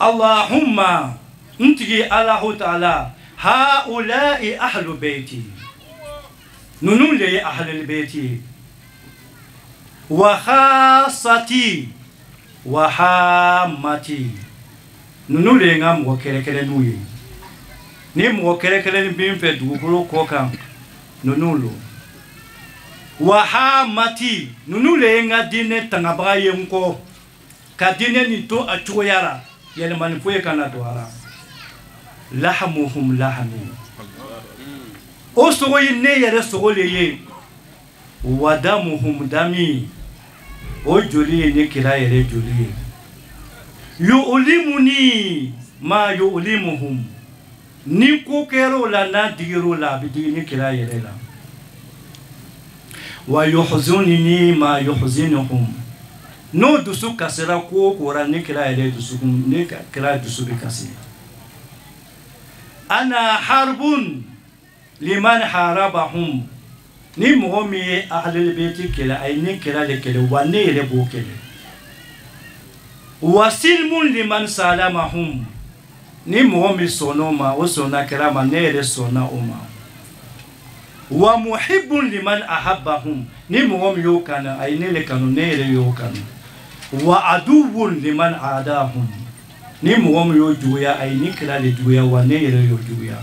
Allahumma, n tigi Alahu taala, haulai ahlu beiti, ninnu de ye ahlul beiti ye, wa khasati wa hamati, ninnu de ye n ka mɔgɔ kɛrɛkɛrɛnninw ye. Ni mɔgɔ kɛrɛkɛrɛnnin bɛ n fɛ dugukolo kɔ kan, ninnu lo. Wa hamati, ninnu de ye n ka diinɛ tangabaga ye n kɔ, ka diinɛ nin to a cogoya la, yɛlɛmani foyi kana don a la. Lahamuhum lahami, o sogo ye ne yɛrɛ sogo le ye. Wadamuhum dami, o joli ye ne kira yɛrɛ joli ye. Yu'limuni ma yu'limuhum, ni ko kɛr'o la, n'a digir'o la, a bɛ digi ne kira yɛrɛ la. Wa yuhzunini ma yuhzinuhum, n'o dusu kasira ko o ko la, ne kira yɛrɛ dusukun, ne kira dusu bɛ kasi. Ana harbun liman harabahum. Ni mɔgɔ min ye ahlul beyti kɛlɛ, a ye ne kɛlɛ de kɛlɛ, wa ne yɛrɛ b'o kɛlɛ. Wa silmun liman salamahum. Ni mɔgɔ min sɔnn'o ma, o sɔnna kira ma, ne yɛrɛ sɔnna o ma. Wa muhibbun liman ahabbahum. Ni mɔgɔ min y'o kanu, a ye ne le kanu, ne yɛrɛ y'o kanu. Wa aduwwun liman adahum. Ni mɔgɔ min y'o juguya, a ye ni kira le juguya, wa ne yɛrɛ y'o juguya.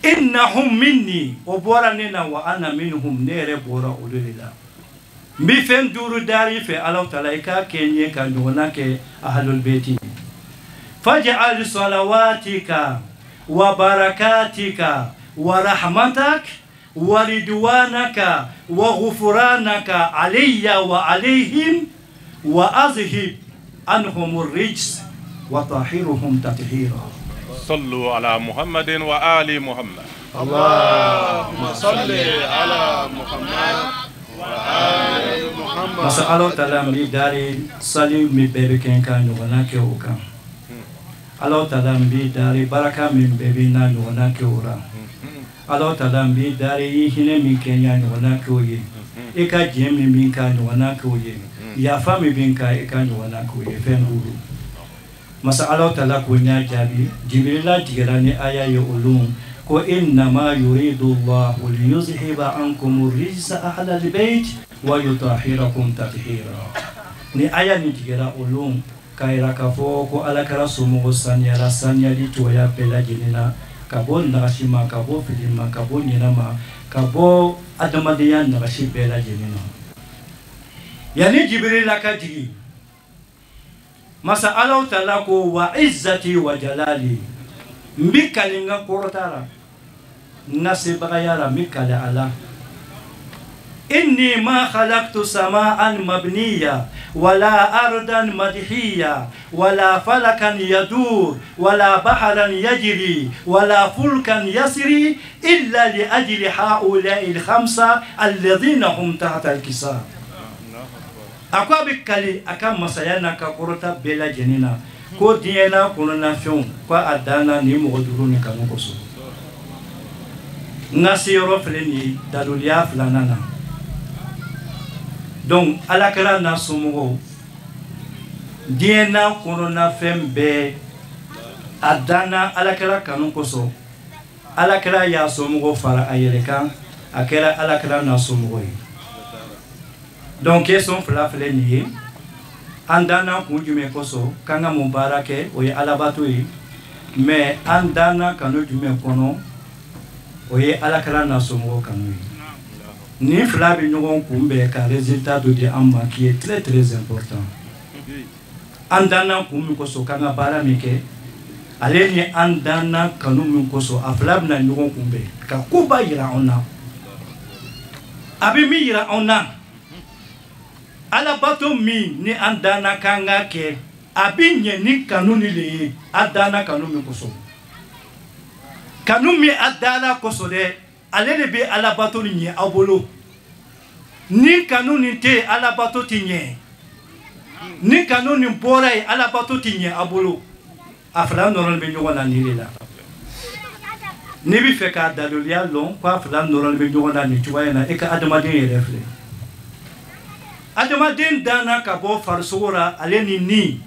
Innahum minni, o bɔra ne na, wa ana minhum, ne yɛrɛ bɔra olu de la. N bɛ fɛn duuru dari fɛ Alahu taala i k'a kɛ n ye ka ɲɔgɔnna kɛ ahlul beyti. Faj'al salawatika wa barakatika wa rahmatak wa ridwanaka wa ghufranaka alayya wa alayhim wa azhib anhum ar-rijs wa tahhiruhum tathira. صلوا على محمد وآل محمد. اللهم صل على محمد وآل محمد. Masa Alahu taala, n b'i dari sali min bɛɛ bɛ kɛ n ka ɲɔgɔnna kɛ o kan. Alahu taala, n b'i dari baraka min bɛɛ bɛ n'a ɲɔgɔnna kɛ o la. Alahu taala, n b'i dari i hinɛ min kɛ n y'a ɲɔgɔnna kɛ o ye. I ka diɲɛ min bɛ n ka ɲɔgɔnna kɛ o ye. Yafa min bɛ n kan, i ka ɲɔgɔnna kɛ o ye. Fɛn duuru. Masa Alahu taala ko n y'a jaabi. Jibirila jiginna ni aya ye olu ko innama yuridu Allahu liyuzhiba ankum rijsa ahlal bayt wa yutahhirakum tathira. Ni aya nin jiginna olu k'a yira k'a fɔ ko Ala kɛra somɔgɔw saniyara saniyali cogoya bɛɛ lajɛlen na, ka bɔ nagasi ma, ka bɔ fili ma, ka bɔ ɲinɛ ma, ka bɔ adamadenya nagasi bɛɛ lajɛlen na. Yanni Jibirila ka jigin, masa Alahu taala ko wa izzati wa jalali, n bi kali n ka kɔrɔta la, n ka sebagaya la, n bi kali a la. Inni ma khalaqtu sama'an mabniya wala ardan madhiya wala falakan yadur wala baharan yajri wala fulkan yasri illa li ajli haula'i al-khamsa alladhina hum tahta al-kisab. A ko a bɛ kali a ka masaya n'a ka kɔrɔta bɛɛ lajɛlen na ko diɲɛ n'a kɔnɔna fɛnw, ko a danna nin mɔgɔ duuru nin kanu kosɔn. N ka se yɔrɔ filɛ nin ye daluliya filanan na. Donc Ala kɛra n'a somɔgɔw, diɲɛ n'a kɔnɔna fɛn bɛɛ a danna Ala kɛra kanu kosɔn. Ala kɛra y'a somɔgɔw fara a yɛrɛ kan, a kɛra Ala kɛra n'a somɔgɔ ye. Donc question fila filɛ nin ye: an danna kun jumɛn kosɔn, k'an ka mun baara kɛ, o ye alabato ye, mais an danna kanu jumɛn kɔnɔ, o ye Ala kɛra n'a somɔgɔw kanu ye. Nin fila bɛ ɲɔgɔn kunbɛn ka résultat dɔ di an ma qui est très très important. An danna kun min kosɔn, k'an ka baara min kɛ, ale ni an danna kanu min kosɔn, a fila bɛna ɲɔgɔn kunbɛn ka koba yira anw na. A bɛ min yira anw na, alabato min ni an danna k'an ka kɛ, a bɛ ɲɛ ni kanu ni le ye. A danna kanu min kosɔn, kanu min a danna kosɔn dɛ, ale de bɛ alabato ni ɲɛ aw bolo. Ni kanu nin tɛ yen, alabato tɛ ɲɛ. Ni kanu nin bɔra yen, alabato tɛ ɲɛ aw bolo. A fila nɔrɔlen bɛ ɲɔgɔn na nin de la. N'i bɛ fɛ k'a daluliya lɔn k'a fila nɔrɔlen bɛ ɲɔgɔn na nin cogoya in na, e ka adamaden yɛrɛ filɛ. Adamaden danna ka bɔ farisogo la, ale ni ni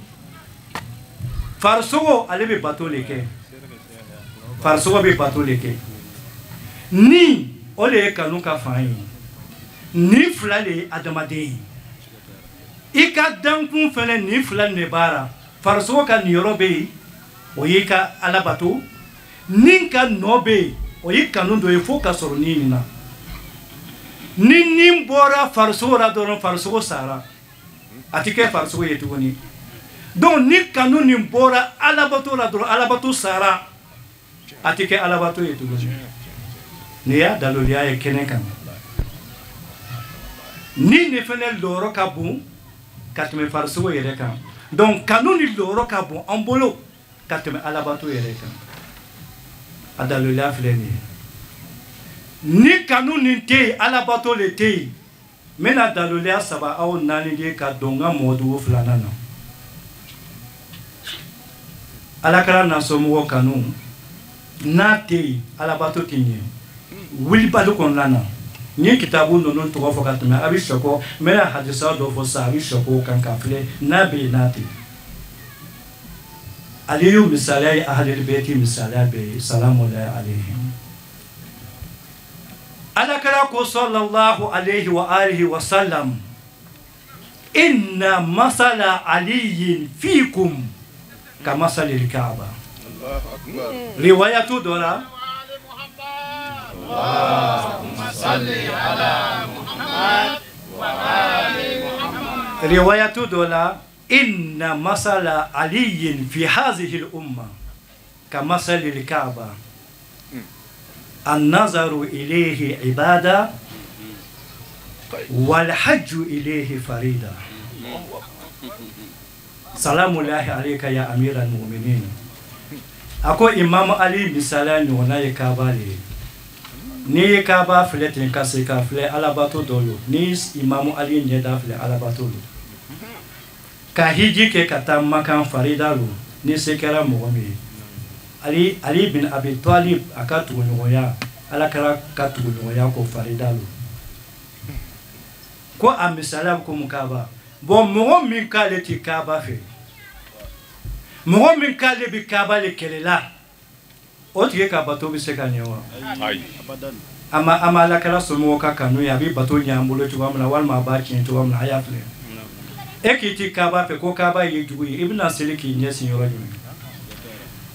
farisogo, ale bɛ bato le kɛ, farisogo bɛ bato le kɛ. Ni o de ye kanu ka fan ye. Nin fila de ye adamaden ye. I ka dankun fɛnɛ, nin fila nin de b'a la. Farisogo ka niyɔrɔ bɛ yen, o y'i ka alabato. Ni ka nɔ bɛ yen, o ye kanu dɔ ye fo ka sɔrɔ ni nin na. Ni nin bɔra farisogo la dɔrɔn, farisogo sara, a ti kɛ farisogo ye tuguni. Donc ni kanu nin bɔra alabato la dɔrɔn, alabato sara, a ti kɛ alabato ye tuguni. Nin y'a daluliya ye kɛnɛ kan. Ni nin fɛnɛ lɔyɔrɔ ka bon ka tɛmɛ farisogo yɛrɛ kan. Donc kanu ni lɔyɔrɔ ka bon an bolo ka tɛmɛ alabato yɛrɛ kan. A daluliya filɛ nin ye. Ni kanu nin tɛ yen, alabato le tɛ yen. N bɛna daluliya saba aw naani de ka don n ka mɔgɔdugu filanan na. Ala kɛra na somɔgɔ kanu. N'a tɛ yen, alabato tɛ ɲɛ. Wulibali kɔnɔna na, n ye kitabu ninnu tɔgɔ fɔ ka tɛmɛ. A bɛ sɔkɔ, n bɛna hadisa dɔ fɔ sisan, a bɛ sɔkɔ o kan k'a filɛ n'a bɛ yen, n'a tɛ yen. Aliyu misaliya ye ahalil bɛti misaliya bɛɛ ye, salamu alayhi. Alakira ko sallallahu alayhi wa alihi wa sallam: inna masala aliyin fikum ka masalil kaaba. Riwayatu dɔ la, Allahumma salli ala Muhammad wa ali Muhammad. Riwayatu dɔ la: inna masala aliyin fi hazihi al-umma ka masalil kaaba, النظر إليه عبادة والحج إليه فريضة. سلام الله عليك يا أمير المؤمنين. A ko Imam Ali misaliya ɲɔgɔnna ye Kaaba le ye. N'i ye Kaaba filɛ ten ka se ka filɛ, alabato dɔ lo. Ni Imam Ali ɲɛda filɛ, alabato lo. Ka hiji kɛ ka taa Makan, farida lo ni se kɛra mɔgɔ min ye. Ali bin Abi Talib a ka tuguɲɔgɔnya, Ala kɛra ka tuguɲɔgɔnya ko farida lo. Ko a misaliya bɛ komi Kaaba. Bon, mɔgɔ min k'ale ti Kaaba fɛ, mɔgɔ min k'ale bɛ Kaaba le kɛlɛ la, o tigi ka bato bɛ se ka ɲɛ wa? An ma Ala kɛra somɔgɔw ka kanu ye, a bɛ bato ɲɛ an bolo cogoya min na, walima a b'a tiɲɛ cogoya min na, a y'a filɛ. E k'i ti Kaaba fɛ, ko Kaaba ye jugu ye, i bɛna seli k'i ɲɛsin yɔrɔ jumɛn?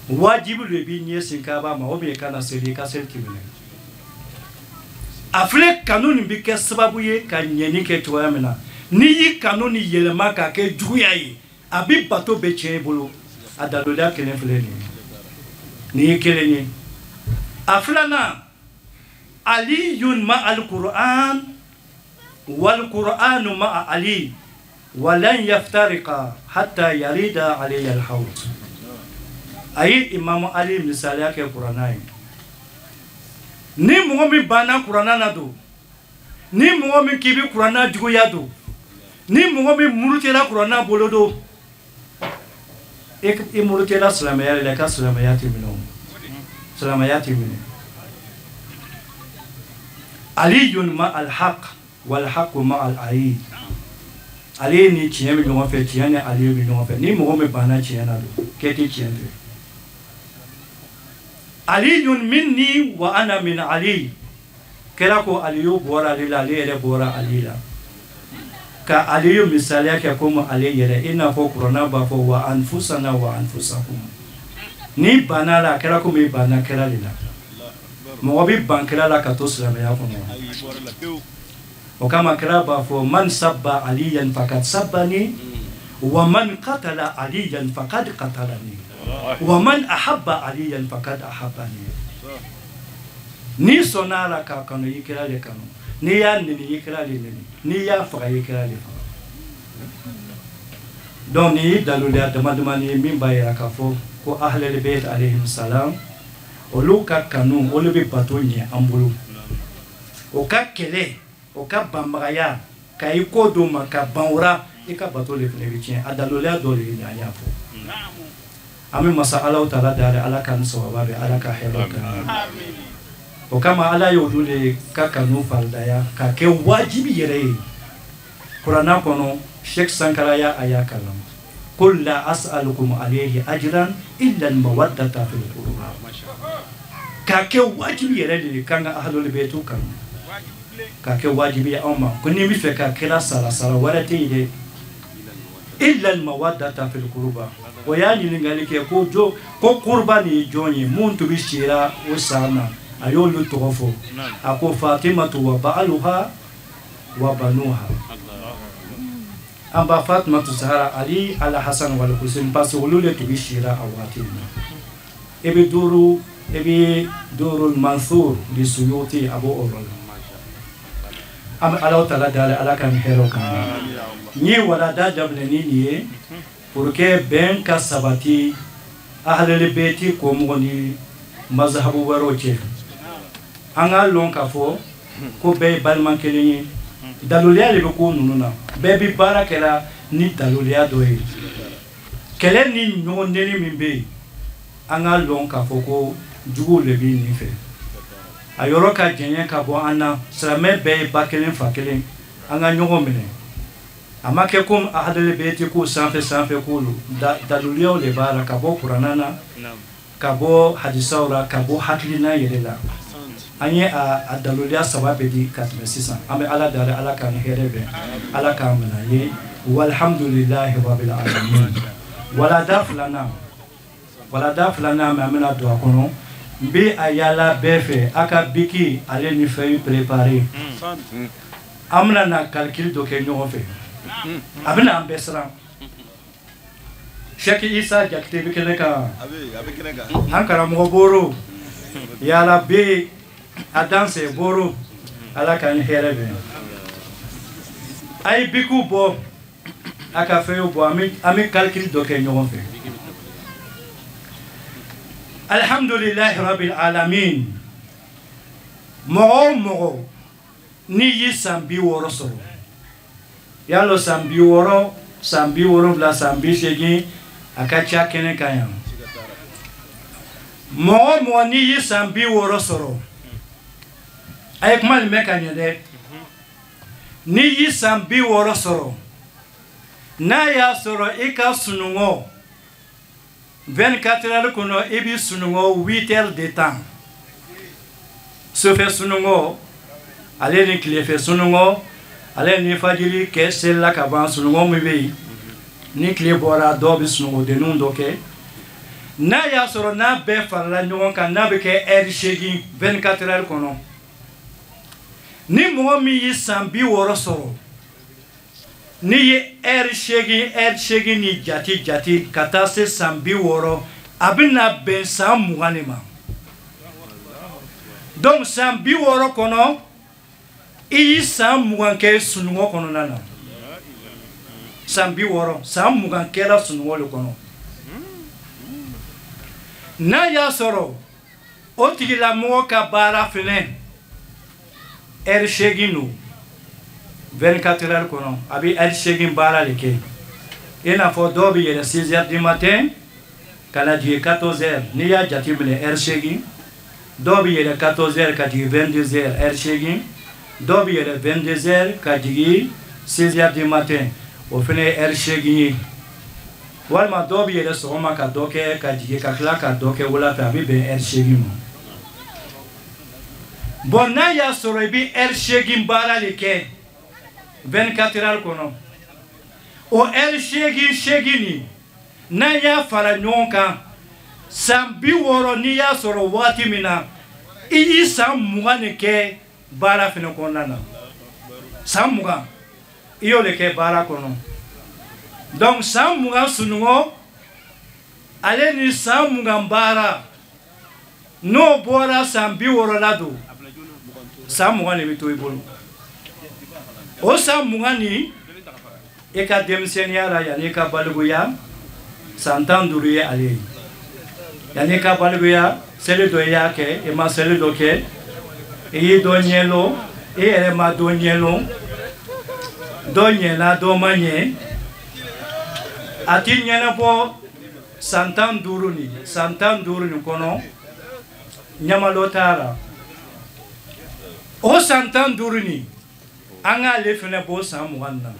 Wajibi de b'i ɲɛsin Kaaba ma, o bien i kana seli, i ka seli t'i minɛ. A filɛ, kanu nin bɛ kɛ sababu ye ka ɲɛni kɛ cogoya min na, n'i y'i kanu ni yɛlɛma k'a kɛ juguya ye, a bɛ bato bɛɛ tiɲɛ i bolo. A daliluya kelen filɛ nin ye, nin ye kelen ye. A filanan: aliyun ma al-Qur'an wal Qur'anu ma Ali walan yaftariqa hatta yarida alayya al-hawd. A ye Imamu Ali misaliya kɛ kuranna ye. Ni mɔgɔ min banna kuranna na don, ni mɔgɔ min k'i bɛ kuranna juguya don, ni mɔgɔ min murutila kuranna bolo don, i murutila silamɛya de la, i ka silamɛya tɛ minɛ o, silamɛya tɛ minɛ. Aliyun ma alhaq walhaqu ma al ali. Ale ni tiɲɛ bɛ ɲɔgɔn fɛ, tiɲɛ ni ale bɛ ɲɔgɔn fɛ. Ni mɔgɔ min banna tiɲɛ na don, k'e tɛ tiɲɛ fɛ. Aliyun minni wa ana min Ali. Kɛra ko Aliyu bɔra ale la, ale yɛrɛ bɔra Ali la. Ka Aliyu misaliya kɛ komi ale yɛrɛ, i n'a fɔ kuranna b'a fɔ wa anfusana wa anfusakum. N'i banna la, a kɛra komi i banna kɛra de la. Mɔgɔ bɛ ban kɛra la ka to silamɛya kɔnɔ. O kama kɛra b'a fɔ: man sabba aliyan fakad sabbani wa man qatala aliyan fakad qatalani wa man ahabba aliyan fakad ahabbani. N'i sɔnna a la k'a kanu, i kɛra de kanu. N'i y'a neni, i kɛra de neni. N'i y'a faga, i kɛra de faga. Donc nin ye daluya dama damani ye min b'a yira k'a fɔ ko ahlul bayt alayhim salam, olu ka kanu, olu bɛ bato ɲɛ an bolo. O ka kɛlɛ, o ka banbagaya ka i ko dɔ ma ka ban o ra, i ka bato de fana bɛ tiɲɛ. A daluya dɔ de ye nin, an y'a fɔ. An bɛ masa Alahu taala dari, Ala ka ni sababa bɛ, Ala ka hɛrɛ kɛ. O kama Ala ye olu de ka kanu faridaya k'a kɛ wajibi yɛrɛ ye kuranna kɔnɔ. Sheikh Sankara y'a a y'a kalan: qul la as'alukum alayhi ajran illa al-mawaddata fil qurba. K'a kɛ wajibi yɛrɛ de ye k'an ka ahlul baytu kanu, k'a kɛ wajibi ye anw ma ko n'i bɛ fɛ ka kira sara, sara wɛrɛ tɛ yen dɛ, illa al-mawaddata fil qurba. O y'a ɲininkali kɛ ko jo ko kurba nin ye jɔn ye, mun tun bɛ sira o san na? A y'olu tɔgɔ fɔ, a ko Fatimatu wa ba'aluha wa banuha, an ba Fatimatu Zahara, Ali ala Hasan wal Hussein, parce que olu de tun bɛ sira a waati in na. I bɛ duuru, i bɛ duuru Mansur di Suyuti, a b'o yɔrɔ la. An bɛ Alahu taala dali, Ala ka nin hɛrɛw kan. N ye walada daminɛ ni nin ye pour que bɛn ka sabati ahlul beyti kɔmɔgɔ ni mazhabu wɛrɛw cɛ. An k'a lɔn k'a fɔ ko bɛɛ ye balima kelen ye. Daluya de bɛ ko ninnu na, bɛɛ bɛ baara kɛra ni daluya dɔ ye. Kɛlɛ ni ɲɔgɔn neni min bɛ yen, an k'a lɔn k'a fɔ ko Juguw le b'i nin fɛ. A yɔrɔ ka jɛɲɛ ka bɔ an na. Silamɛ bɛɛ ye ba kelen, fa kelen. An ka ɲɔgɔn minɛ. A ma kɛ komi ahadale bɛɛ ko sanfɛ sanfɛ ko lo. Daluliyaw de b'a la, ka bɔ kuranna na, ka bɔ hadisaw la, ka bɔ hakilina yɛrɛ la. An ye a daluliya saba bɛɛ di ka tɛmɛ sisan. An bɛ Ala dari, Ala k'an ni hɛrɛ bɛn, Ala k'an minɛ ye. Walhamdulilahi rabbil alamin. Walada filanan mɛ, an bɛna don a kɔnɔ. N bɛ a yaala bɛɛ fɛ, a ka biki ale ni feuille préparé. An bɛna na calcul dɔ kɛ ɲɔgɔn fɛ, a bɛna an bɛɛ siran. Cheikh Isa Jakite bɛ kɛnɛ kan, an karamɔgɔ Boro yaala bɛ a danse Boro. Ala k'an ni hɛrɛ bɛn. A ye bikiw bɔ, a ka feuille bɔ. An bɛ calcul dɔ kɛ ɲɔgɔn fɛ. Alhamdulilahi rabbil alamin. Mɔgɔ o mɔgɔ n'i y'i san 60 sɔrɔ, y'a lɔ san 60, san 70, san 80, a ka ca kɛnɛ kan yan. Mɔgɔ o mɔgɔ n'i y'i san 60 sɔrɔ, a ye kuma nin mɛn ka ɲɛ dɛ. N'i y'i san 60 sɔrɔ, n'a y'a sɔrɔ i ka sunɔgɔ 24 heures kɔnɔ, i bɛ sunɔgɔ 8 heures de temps, sufɛ sunɔgɔ ale ni tilefɛ sunɔgɔ ale ni fajiri kɛ selila ka ban, sunɔgɔ min bɛ yen ni tile bɔra, dɔw bɛ sunɔgɔdenninw dɔ kɛ. N'a y'a sɔrɔ n'a bɛɛ farala ɲɔgɔn kan, n'a bɛ kɛ heure 8 24 heures kɔnɔ, ni mɔgɔ min y'i san 60 sɔrɔ, n'i ye heure 8, heure 8 ni jate jate ka taa se san 60, a bɛna bɛn san 20 de ma. Donc san 60 kɔnɔ, i y'i san 20 kɛ sunɔgɔ kɔnɔna na. San 60, san 20 kɛra sunɔgɔ de kɔnɔ. N'a y'a sɔrɔ o tigilamɔgɔ ka baara fɛnɛ heure 8 don 24 heures kɔnɔ, a bɛ heure 8 baara de kɛ, i n'a fɔ dɔw bɛ yɛlɛ 6 heures du matin ka na jigin 14 heures. N'i y'a jateminɛ, heure 8. Dɔw bɛ yɛlɛ 14 heures ka jigin 22 heures, heure 8. Dɔw bɛ yɛlɛ 22 heures ka jigin 6 heures du matin, o fana ye heure 8 ye. Walima dɔw bɛ yɛlɛ sɔgɔma ka dɔ kɛ ka jigin, ka tila ka dɔ kɛ wula fɛ, a bɛ bɛn heure 8 ma. Bon, n'a y'a sɔrɔ i bɛ heure 8 baara de kɛ 24 heures kɔnɔ, o heure 8 8 nin, n'an y'a fara ɲɔgɔn kan, san 60, n'i y'a sɔrɔ waati min na i y'i san 20 de kɛ baara fɛnɛ kɔnɔna na, san 20 i y'o de kɛ baara kɔnɔ. Donc san 20 sunɔgɔ ale ni san 20 baara, n'o bɔra san 60 la don, san 20 de bɛ to i bolo. O san 20 nin, i ka denmisɛnninya la, yanni i ka balikuya, san 15 ye ale ye. Yanni i ka balikuya, seli dɔ i y'a kɛ, i ma seli dɔ kɛ, i y'i dɔ ɲɛlɔn, i yɛrɛ ma dɔ ɲɛlɔn, dɔ ɲɛna, dɔ ma ɲɛ, a ti ɲɛnabɔ. San 15 nin, san 15 nin kɔnɔ, ɲamalɔ t'a la. O san 15 nin, an k'ale fɛnɛ bɔ san 20 na,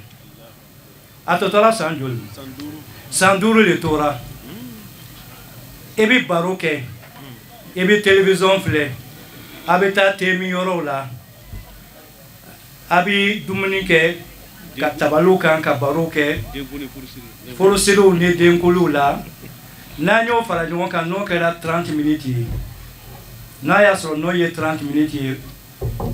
a tɔ tora san joli? San 5 de tora. I bɛ baro kɛ, i bɛ télévision filɛ, a bɛ taa te yɔrɔw la, a bɛ dumuni kɛ ka tabaliw kan ka baro kɛ, furusiriw ni denkuluw la. N'an y'o fara ɲɔgɔn kan, n'o kɛra 30 minutes ye, n'a y'a sɔrɔ n'o ye 30 minutes ye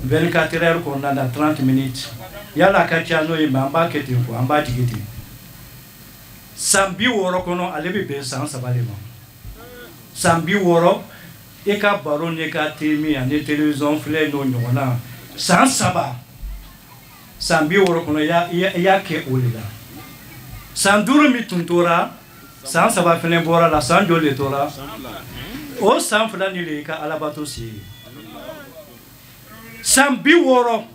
24 heures kɔnɔna na, 30 minutes, yala a ka ca n'o ye, mais an b'a kɛ ten quoi, an b'a jigi ten. San 60 kɔnɔ, ale bɛ bɛn san 3 de ma. San 60, i ka baro n'i ka te min ani télévision filɛ n'o ɲɔgɔnna, san 3, san 60 kɔnɔ, i y'a kɛ o de la. San 5 min tun tora, san 3 fɛnɛ bɔra la, san joli de tora? O san 2 nin de y'i ka alabato si ye. San 60,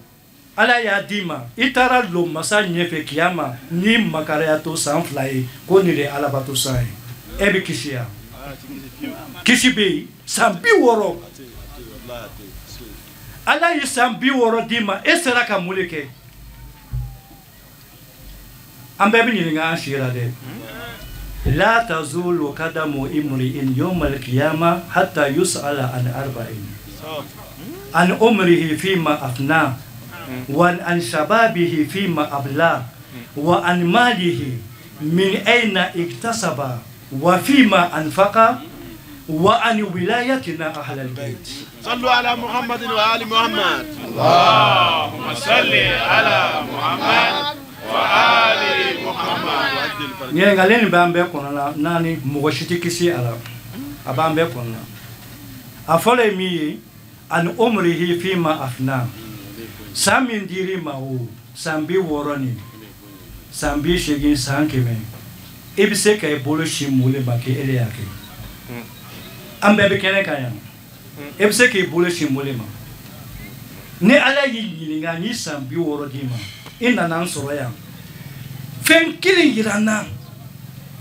Ala y'a d'i ma, i taara lon masa ɲɛfɛ kiyama ni makaraya to san 2 ye ko nin de ye alabato san ye, e bɛ kisi yan. Kisi bɛ yen san 60. Ala ye san 60 d'i ma, e sera ka mun de kɛ? An bɛɛ bɛ ɲininka an si la dɛ. La tazulu kadamu imri'in yawmal qiyamah hatta yus'ala an arba'in. An umrihi fima afna wa an shababihi fima abla wa an malihi min aina iktasaba wa fima anfaqa wa an wilayatina ahlal bayt. Sallu ala Muhammadin wa ali Muhammad. Allahumma salli ala Muhammad wa ali Muhammad. Ɲininkali nin b'an bɛɛ kɔnɔ naani, mɔgɔ si tɛ kisi a la, a b'an bɛɛ kɔnɔ. A fɔlɔ ye min ye, an umrihi fima afna. San min dir'i ma o san 60 nin, san 80, san 100, i bɛ se ka i bolo sin mun de ma k'e de y'a kɛ? An bɛɛ bɛ kɛnɛ kan yan, e bɛ se k'i bolo sin mun de ma? Ni Ala y'i ɲininka ni san 60 d'i ma, i nana an sɔrɔ yan, fɛn kelen yira n na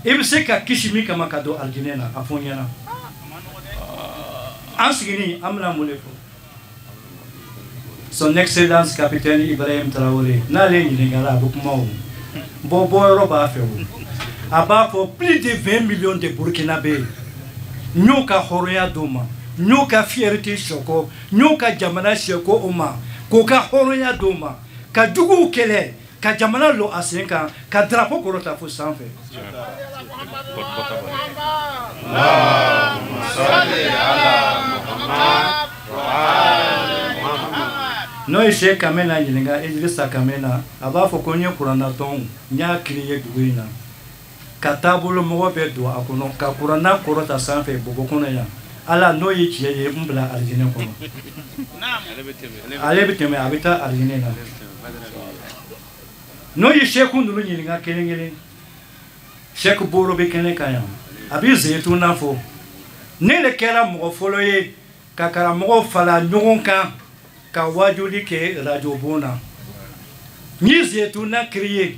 i bɛ se ka kisi min kama ka don alijinɛ na, a fɔ n ɲɛna. An sigilen an bɛna mun de fɔ? Son Excellence Capitaine Ibrahim Traoré, n'ale ɲininkara a bɛ kuma o bɔ bɔyɔrɔ b'a fɛ o, a b'a fɔ plus de 20 millions de Burkinabé n y'o ka hɔrɔnya d'o ma, n y'o ka fierté sɔkɔ, n y'o ka jamana sɛko o ma, k'o ka hɔrɔnya d'o ma, ka juguw kɛlɛ, ka jamana lɔ a sen kan, ka drapeau kɔrɔta fo sanfɛ. Allahumma salli ala Muhammad wa ali Muhammad. N'o ye Cheikh Kamena ɲininka, Idrissa Kamena, a b'a fɔ ko n ye kurannatɔn n y'a créé dugu in na, ka taabolo mɔgɔ bɛɛ don a kɔnɔ, ka kuranna kɔrɔta sanfɛ Bobo kɔnɔ yan. Ala n'o ye tiɲɛ ye, n bila alijinɛ kɔnɔ. Ale bɛ tɛmɛ, a bɛ taa alijinɛ na. N'o ye Cheikh ninnu ɲininka kelen kelen, Cheikh Boro bɛ kɛnɛ kan yan, a bɛ Zeyituna fɔ. Ne de kɛra mɔgɔ fɔlɔ ye ka karamɔgɔ fara ɲɔgɔn kan ka wajuli kɛ radio bon na. N ye Zeyituna créé,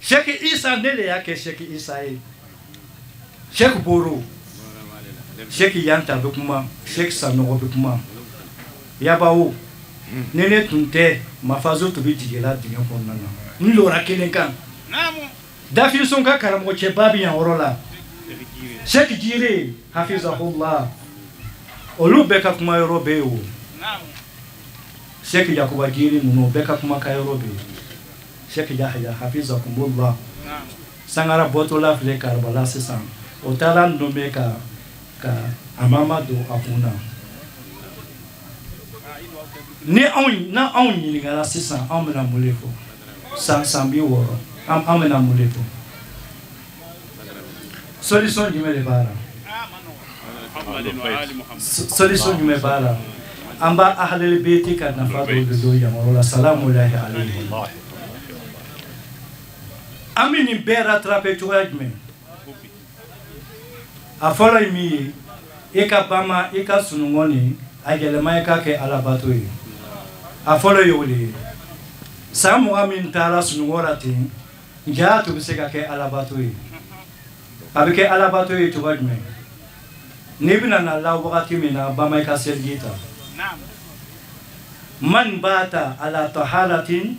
Cheikh Isa, ne de y'a kɛ Cheikh Isa ye. Cheikh Boro, Cheikh Yanta bɛ kuma, Cheikh Sanogo bɛ kuma. Yabawo, ni ne tun tɛ, Mafazo tun bɛ jigin la dingɛ kɔnɔna na. N lora kelen kan. Dafinson ka karamɔgɔ cɛba bɛ yan yɔrɔ la. Cheikh Jire, hafizahullah, olu bɛɛ ka kuma yɔrɔ bɛ yen o. Cheikh Yakuba Jire ninnu bɛɛ ka kuma ka yɔrɔ bɛ yen. Cheikh Yahya hafizakumullah, Sangara bɔtɔla filɛ Karabala sisan, o taara nommé ka a mama don a kun na. Ni anw na anw ɲininkara sisan, anw bɛna mun de fɔ? San 60, an bɛna mun de fɔ? Solution jumɛn de b'a la? Solution jumɛn b'a la? An b'a ahlul beyti ka nafa dɔ de don yan yɔrɔ la, salamu lahi alayhi. An bɛ nin bɛɛ rattraper cogoya jumɛn? A fɔlɔ ye min ye, i ka bama i ka sunɔgɔ nin a yɛlɛma i k'a kɛ alabato ye. A fɔlɔ ye o de ye. San 20 min taara sunɔgɔ la ten, ja tun bɛ se ka kɛ alabato ye. A bɛ kɛ alabato ye cogoya jumɛn? N'i bɛna na la wagati min na, bama i ka seliji ta. Man bata ala taharatin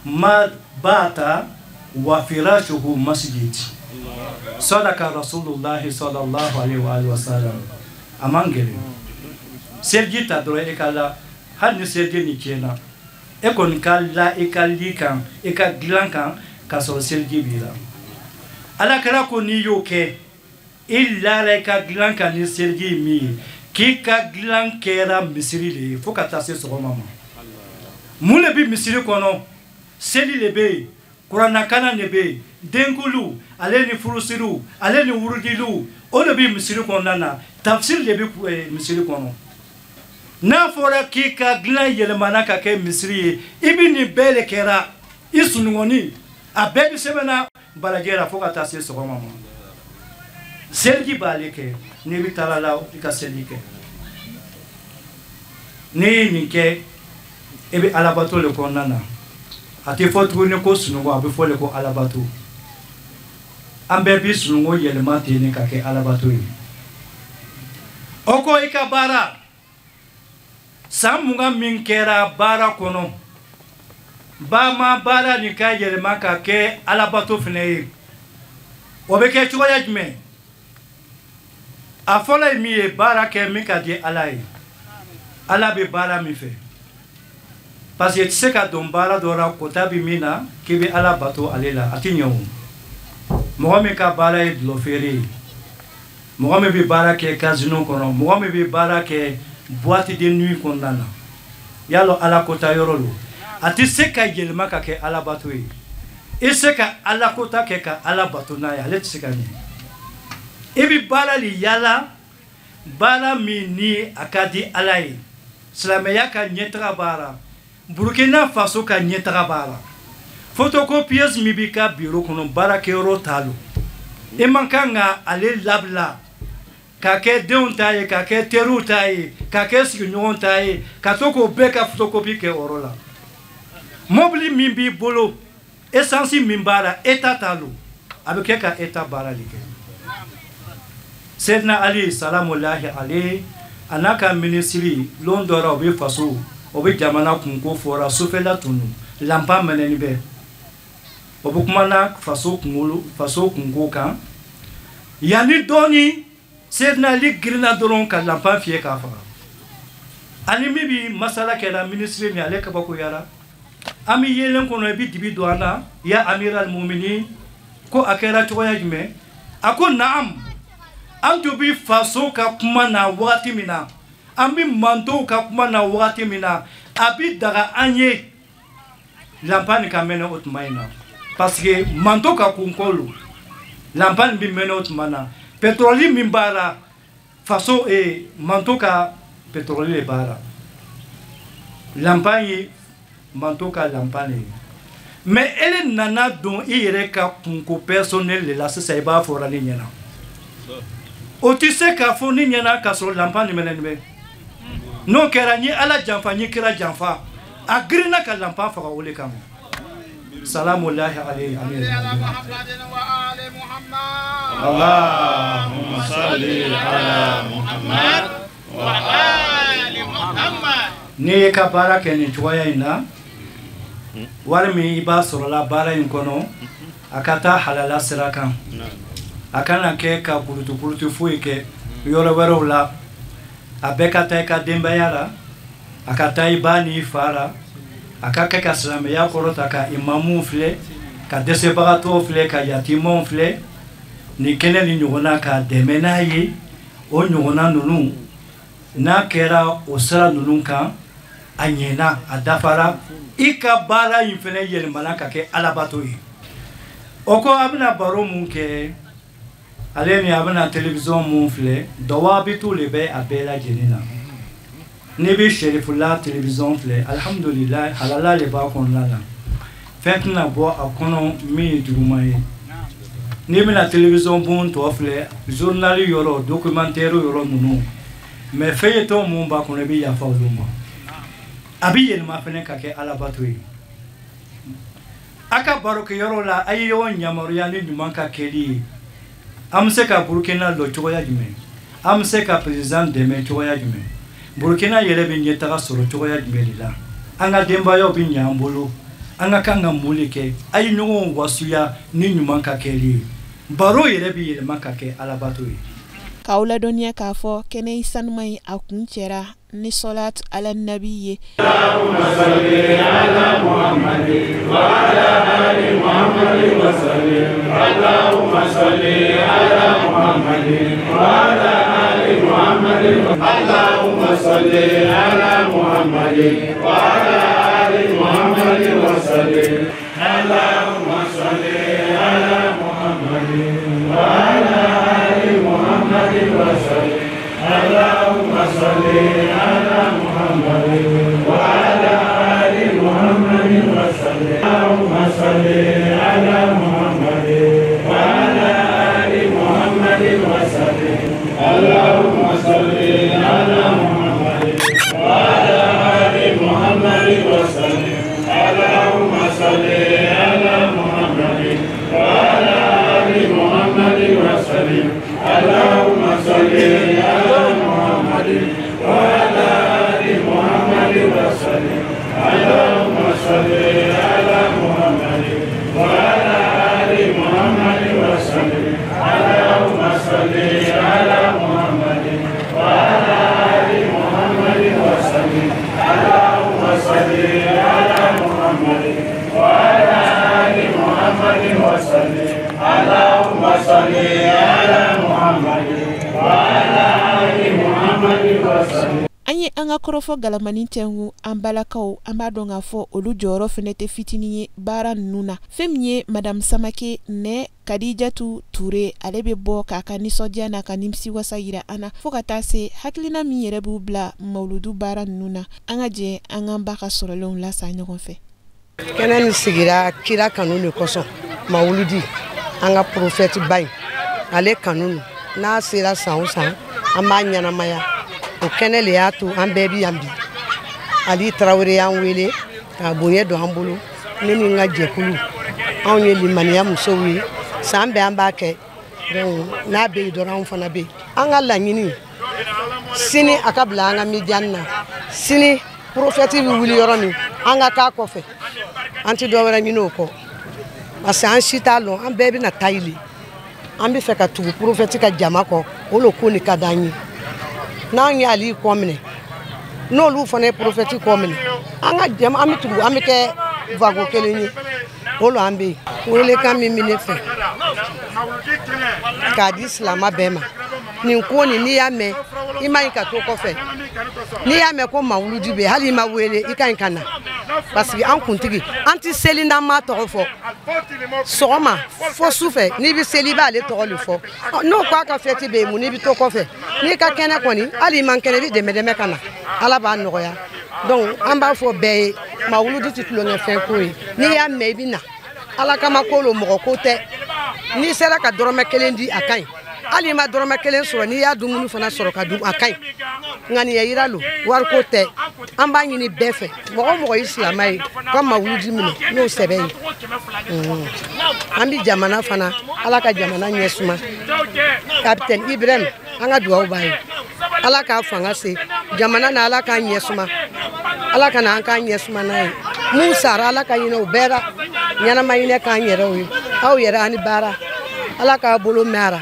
ma bata wa firashuhu masjid. Sadaka Rasulullahi sallallahu alaihi wa sallam. A man gɛlɛn. Seliji ta dɔrɔn e ka la, hali ni seliji nin tiɲɛna, e kɔni ka la i ka li kan, i ka dilan kan, k'a sɔrɔ seliji b'i la. Ala kɛra ko n'i y'o kɛ, i lara i ka dilan kan ni seliji ye min ye, k'i ka dilan kɛra misiri de ye fo ka taa se sɔgɔma ma. Mun de bɛ misiri kɔnɔ? Seli de bɛ yen, kuranakana de bɛ yen, denkuluw ale ni furusiriw ale ni wurudiliw, o de bɛ misiri kɔnɔna na, tafsiri de bɛ misiri kɔnɔ. N'a fɔra k'i ka dilan yɛlɛmana ka kɛ misiri ye, i bɛ nin bɛɛ de kɛra i sunɔgɔni, a bɛɛ bɛ sɛbɛnna balajɛ la fo ka taa se sɔgɔma ma. Seliji b'ale kɛ, n'i bɛ taa la i ka seliji kɛ. N'i ye nin kɛ, i bɛ alabato de kɔnɔna na. A tɛ fɔ tuguni ko sunɔgɔ, a bɛ fɔ de ko alabato. An bɛɛ bɛ sunɔgɔ yɛlɛma ten ka kɛ alabato ye. O ko i ka baara san 20 min kɛra baara kɔnɔ, ba ma baara nin ka yɛlɛma ka kɛ alabato fana ye, o bɛ kɛ cogoya jumɛn? A fɔlɔ ye min ye, baara kɛ min ka di Ala ye, Ala bɛ baara min fɛ, parce que i tɛ se ka don baara dɔ la kota bɛ min na k'i bɛ Ala bato ale la, a tɛ ɲɛ o. Mɔgɔ min ka baara ye dulɔ feere ye, mɔgɔ min bɛ baara kɛ casino kɔnɔ, mɔgɔ min bɛ baara kɛ boîte de nuit kɔnɔna na, yalɔ Ala kota yɔrɔ lo, a tɛ se ka yɛlɛma ka kɛ Ala bato ye. I se ka Ala kota kɛ ka Ala bato n'a ye, ale tɛ se ka ɲɛ. I bɛ baara de yala, baara min ni a ka di Ala ye, silamɛya ka ɲɛtaga baara, Burukina Faso ka ɲɛtaga baara. Photocopieuse min b'i ka bureau kɔnɔ, baarakɛyɔrɔ t'a lo, i man kan ka ale labila k'a kɛ denw ta ye, k'a kɛ teriw ta ye, k'a kɛ sigiɲɔgɔn ta ye, ka to k'o bɛɛ ka photocopie kɛ o yɔrɔ la. Mobili min b'i bolo, essence min b'a la, État t'a lo, a bɛ kɛ ka État baara de kɛ. Seydina Ali salamulahi ale a n'a ka minisiri, lon dɔ la o bɛ faso, o bɛ jamana kunko fɔra sufɛla tun don, lanpa mɛnɛni bɛ, o bɛ kuma na faso kunkolo, faso kunko kan. Yanni dɔɔni, Seydina Ali girinna dɔrɔn ka lanpa fiyɛ k'a faga. Ani min bi masala kɛra minisiri ni ale kabakoyara. An bɛ yeelen kɔnɔ, i bɛ dibi don an na, ya amiral mumini, ko a kɛra cogoya jumɛn? A ko naam, an tun bɛ faso ka kuma na wagati min na, an bɛ mantow ka kuma na wagati min na, a bɛ daga an ye lanpa nin ka mɛnɛ o tuma in na, parce que manto ka kunko lo, lanpa nin bɛ mɛnɛ o tuma na. Pétrole min b'a la, faso manto ka pétrole de b'a la, lanpa ye manto ka lanpa de ye. Mais ele nana don i yɛrɛ ka kunko personnel de la sisan, i b'a fɔra ne ɲɛna, o tɛ se k'a fɔ ne ɲɛna k'a sɔrɔ lanpa nin mɛnɛ nin bɛ. N'o kɛra, n ye Ala janfa, n ye kira janfa. A girinna ka lanpa faga o de kama. Salamulahi alayhi. Allahumma salli ala Muhammad wa ali Muhammad. N'i ye ka baara kɛ nin cogoya in na, wari min i b'a sɔrɔla baara in kɔnɔ, a ka taa halala sira kan, a kana kɛ ka kurutu kurutu foyi kɛ yɔrɔ wɛrɛw la. A bɛɛ ka taa i ka denbaya la, a ka taa i ba n'i fa la, a ka kɛ ka silamɛya kɔrɔta, ka imamuw filɛ, ka dɛsɛbagatɔw filɛ, ka yatimɛw filɛ, nin kɛnɛ ni ɲɔgɔnna ka dɛmɛ n'a ye. O ɲɔgɔnna ninnu n'a kɛra o sira ninnu kan, a ɲɛna, a dafara, i ka baara in fɛnɛ yɛlɛmana ka kɛ alabato ye. O kɔ, a bɛna baro mun kɛ ale ni a bɛna télévision mun filɛ, dɔwaabitu de bɛ a bɛɛ lajɛlen na. N'i bɛ Serifula télévision filɛ, alihamudulilayi, halala de b'a kɔnɔna na, fɛn tɛna bɔ a kɔnɔ min ye juguman ye. N'i bɛna télévision bon tɔ filɛ, journal yɔrɔ, documentaire yɔrɔ ninnu, mais feuilleton mun b'a kɔnɔ, i bɛ yafa olu ma. A bɛ yɛlɛma fɛnɛ ka kɛ alabato ye. A ka barokɛyɔrɔ la, a ye ɲɔgɔn yamaruya ni ɲuman ka kɛli ye. An bɛ se ka Burukina lɔ cogoya jumɛn? An bɛ se ka président dɛmɛ cogoya jumɛn? Burukina yɛrɛ bɛ ɲɛtaga sɔrɔ cogoya jumɛn de la? An ka denbayaw bɛ ɲɛ an bolo, an ka kan ka mun de kɛ? A ye ɲɔgɔn wasuya ni ɲuman ka kɛli ye. Baro yɛrɛ bɛ yɛlɛma ka kɛ alabato ye. K'aw ladɔnniya k'a fɔ kɛnɛ in sanuma in a kun cɛra ni sɔlat ala nabi ye. Allahumma salli ala Muhammad wa ala ali Muhammad wa sallim. Allahumma salli ala Muhammad wa ala ali Muhammad. Allahumma salli ala Muhammad wa ala ali Muhammad wa sallim. Allahumma salli ala Muhammad wa ala ali Muhammad wa sallim. Allahumma salli ala Muhammad wa ala ali Muhammad wa sallim. Allahumma salli ala Muhammad wa ala ali Muhammad wa sallim. Allahumma salli ala Muhammad wa ala ali Muhammad wa sallim. Allahumma salli ala Muhammad wa ala ali Muhammad wa sallim. Allahumma salli ala N'an ye an ka kɔrɔfɔ galamani tɛnku, an balakaw, an b'a dɔn k'a fɔ olu jɔyɔrɔ fɛnɛ tɛ fitinin ye baara ninnu na. Fɛn min ye Madame Samake nɛ Kadijatu Ture, ale bɛ bɔ k'a ka nisɔndiya n'a ka nimisiwasa yira an na, fo ka taa se hakilina min yɛrɛ b'u bila mawuludu baara ninnu na. An ka jɛ an k'an ba ka sɔrɔlenw lasa ɲɔgɔn fɛ. Kɛnɛ nin sigira kira kanu de kosɔn. Mawuludi, an ka prophète ba in, ale kanu n'a sera san o san, an b'a ɲɛnamaya. O kɛnɛ le y'a to an bɛɛ bi yan bi. Ali Tarawele y'an wele k'a bonya don an bolo. Ne ni n ka jɛkulu, anw ye limaniya musow ye. San bɛɛ an b'a kɛ, donc n'a bɛ yen dɔrɔn, anw fana bɛ yen. An ka laɲini, sini a ka bila an ka midiani na. Sini prophète bɛ wuli yɔrɔ min, an ka k'a kɔfɛ. An tɛ dɔ wɛrɛ ɲini o kɔ, parce que an si t'a lɔn an bɛɛ bɛna taa ile. An bɛ fɛ ka tugu prophète ka jama kɔ, o le ko nin ka d'an ye. N'an ye Ali kɔ minɛ, n'olu fana ye prophète kɔ minɛ, an ka jama, an bɛ tugu, an bɛ kɛ wagon kelen ye. O lo an bɛ yen. Welekan min bɛ ne fɛ k'a di silama bɛɛ ma, nin ko nin, n'i y'a mɛn, i ma ɲi ka to kɔfɛ. N'i y'a mɛn ko mawuludi bɛ yen, hali i ma wele, i ka ɲi ka na, parce que an kuntigi, an tɛ seli n'an m'a tɔgɔ fɔ. Sɔgɔma fo sufɛ, n'i bɛ seli, i b'ale tɔgɔ de fɔ. N'o ko a ka fɛti bɛ yen, mun n'i bɛ to kɔfɛ? N'i ka kɛnɛ kɔni, hali i man kɛnɛ, i bɛ dɛmɛ dɛmɛ ka na, Ala b'a nɔgɔya. Donc an b'a fɔ bɛɛ ye, mawuludi tɛ tulonkɛfɛn ko ye. N'i y'a mɛn, i bɛ na. Ala kama ko lo, mɔgɔ ko tɛ. N'i sera ka dɔrɔmɛ kelen di, a ka ɲi. Hali i ma dɔrɔmɛ kelen sɔrɔ, n'i y'a dumuni fana sɔrɔ ka dun, a ka ɲi. Ŋaniya yira lo, wariko tɛ. An b'a ɲini bɛɛ fɛ, mɔgɔ o mɔgɔ ye silamɛ ye, ka mawuludi minɛ n'o sɛbɛ ye. An bɛ jamana fana, Ala ka jamana ɲɛ suma. Capitaine Ibrahim, an ka dugawu b'a ye, Ala k'a fanga se jamana na, Ala k'a ɲɛ suma, Ala ka na an k'a ɲɛ suma n'a ye. Mun sara, Ala ka hinɛ o bɛɛ la, ɲɛnama hinɛ k'an yɛrɛw ye. Aw yɛrɛ ani baara, Ala k'a bolo mɛn a ra.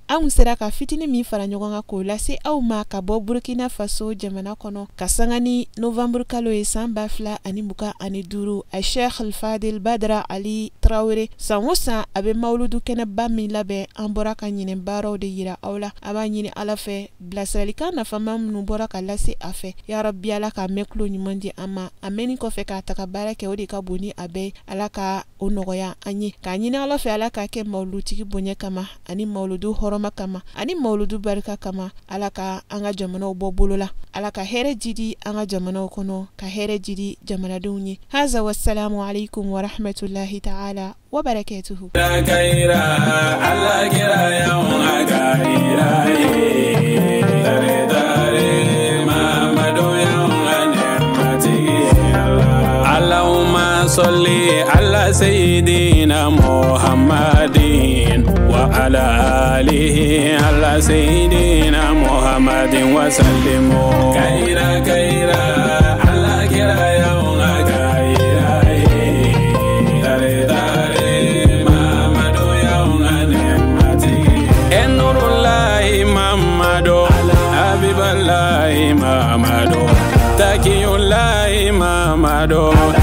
Anw sera ka fitinin min fara ɲɔgɔn kan k'o lase aw ma ka bɔ Burkina Faso jamana kɔnɔ, ka sanga ni novanburu kalo ye san 2025, a Sheikh Fadil Badra Ali Tarawele, san o san a bɛ mawuludu kɛnɛba min labɛn, an bɔra ka ɲinɛ baaraw de yira aw la. A b'a ɲini Ala fɛ, bilasiralikan nafama minnu bɔra ka lase a fɛ, yarabi Ala ka mɛn tulo ɲuman di an ma. A mɛnni kɔfɛ, k'a ta ka baara kɛ, o de ka bon ni a bɛɛ. Ala ka o nɔgɔya an ye. K'a ɲini Ala fɛ, Ala k'a kɛ mawulutigi bonya kama, ani mawuludu hɔrɔma kama, ani mawuludu barika kama. Ala ka an ka jamanaw bɔ bolo la, Ala ka hɛrɛ jidi an ka jamanaw kɔnɔ, ka hɛrɛ jidi jamanadenw ye. Haza, wassalamu alaikum warahmatullahi ta'ala wabarakatuhu. Ala kira y'anw ka hira ye, tare tare Mamadu y'anw ka nɛɛmatigi ye. Allahumma salli ala sayyidina Muhammadin wa ala alihi ala sayyidina Muhammadin wa sallimu. Kaira kaira, ala kira y'anw ka hira ye, tare tare Mamadu y'anw ka nɛɛmatigi ye. Nurullahi Mamadu, Habiballahi Mamadu, Takiyullahi Mamadu.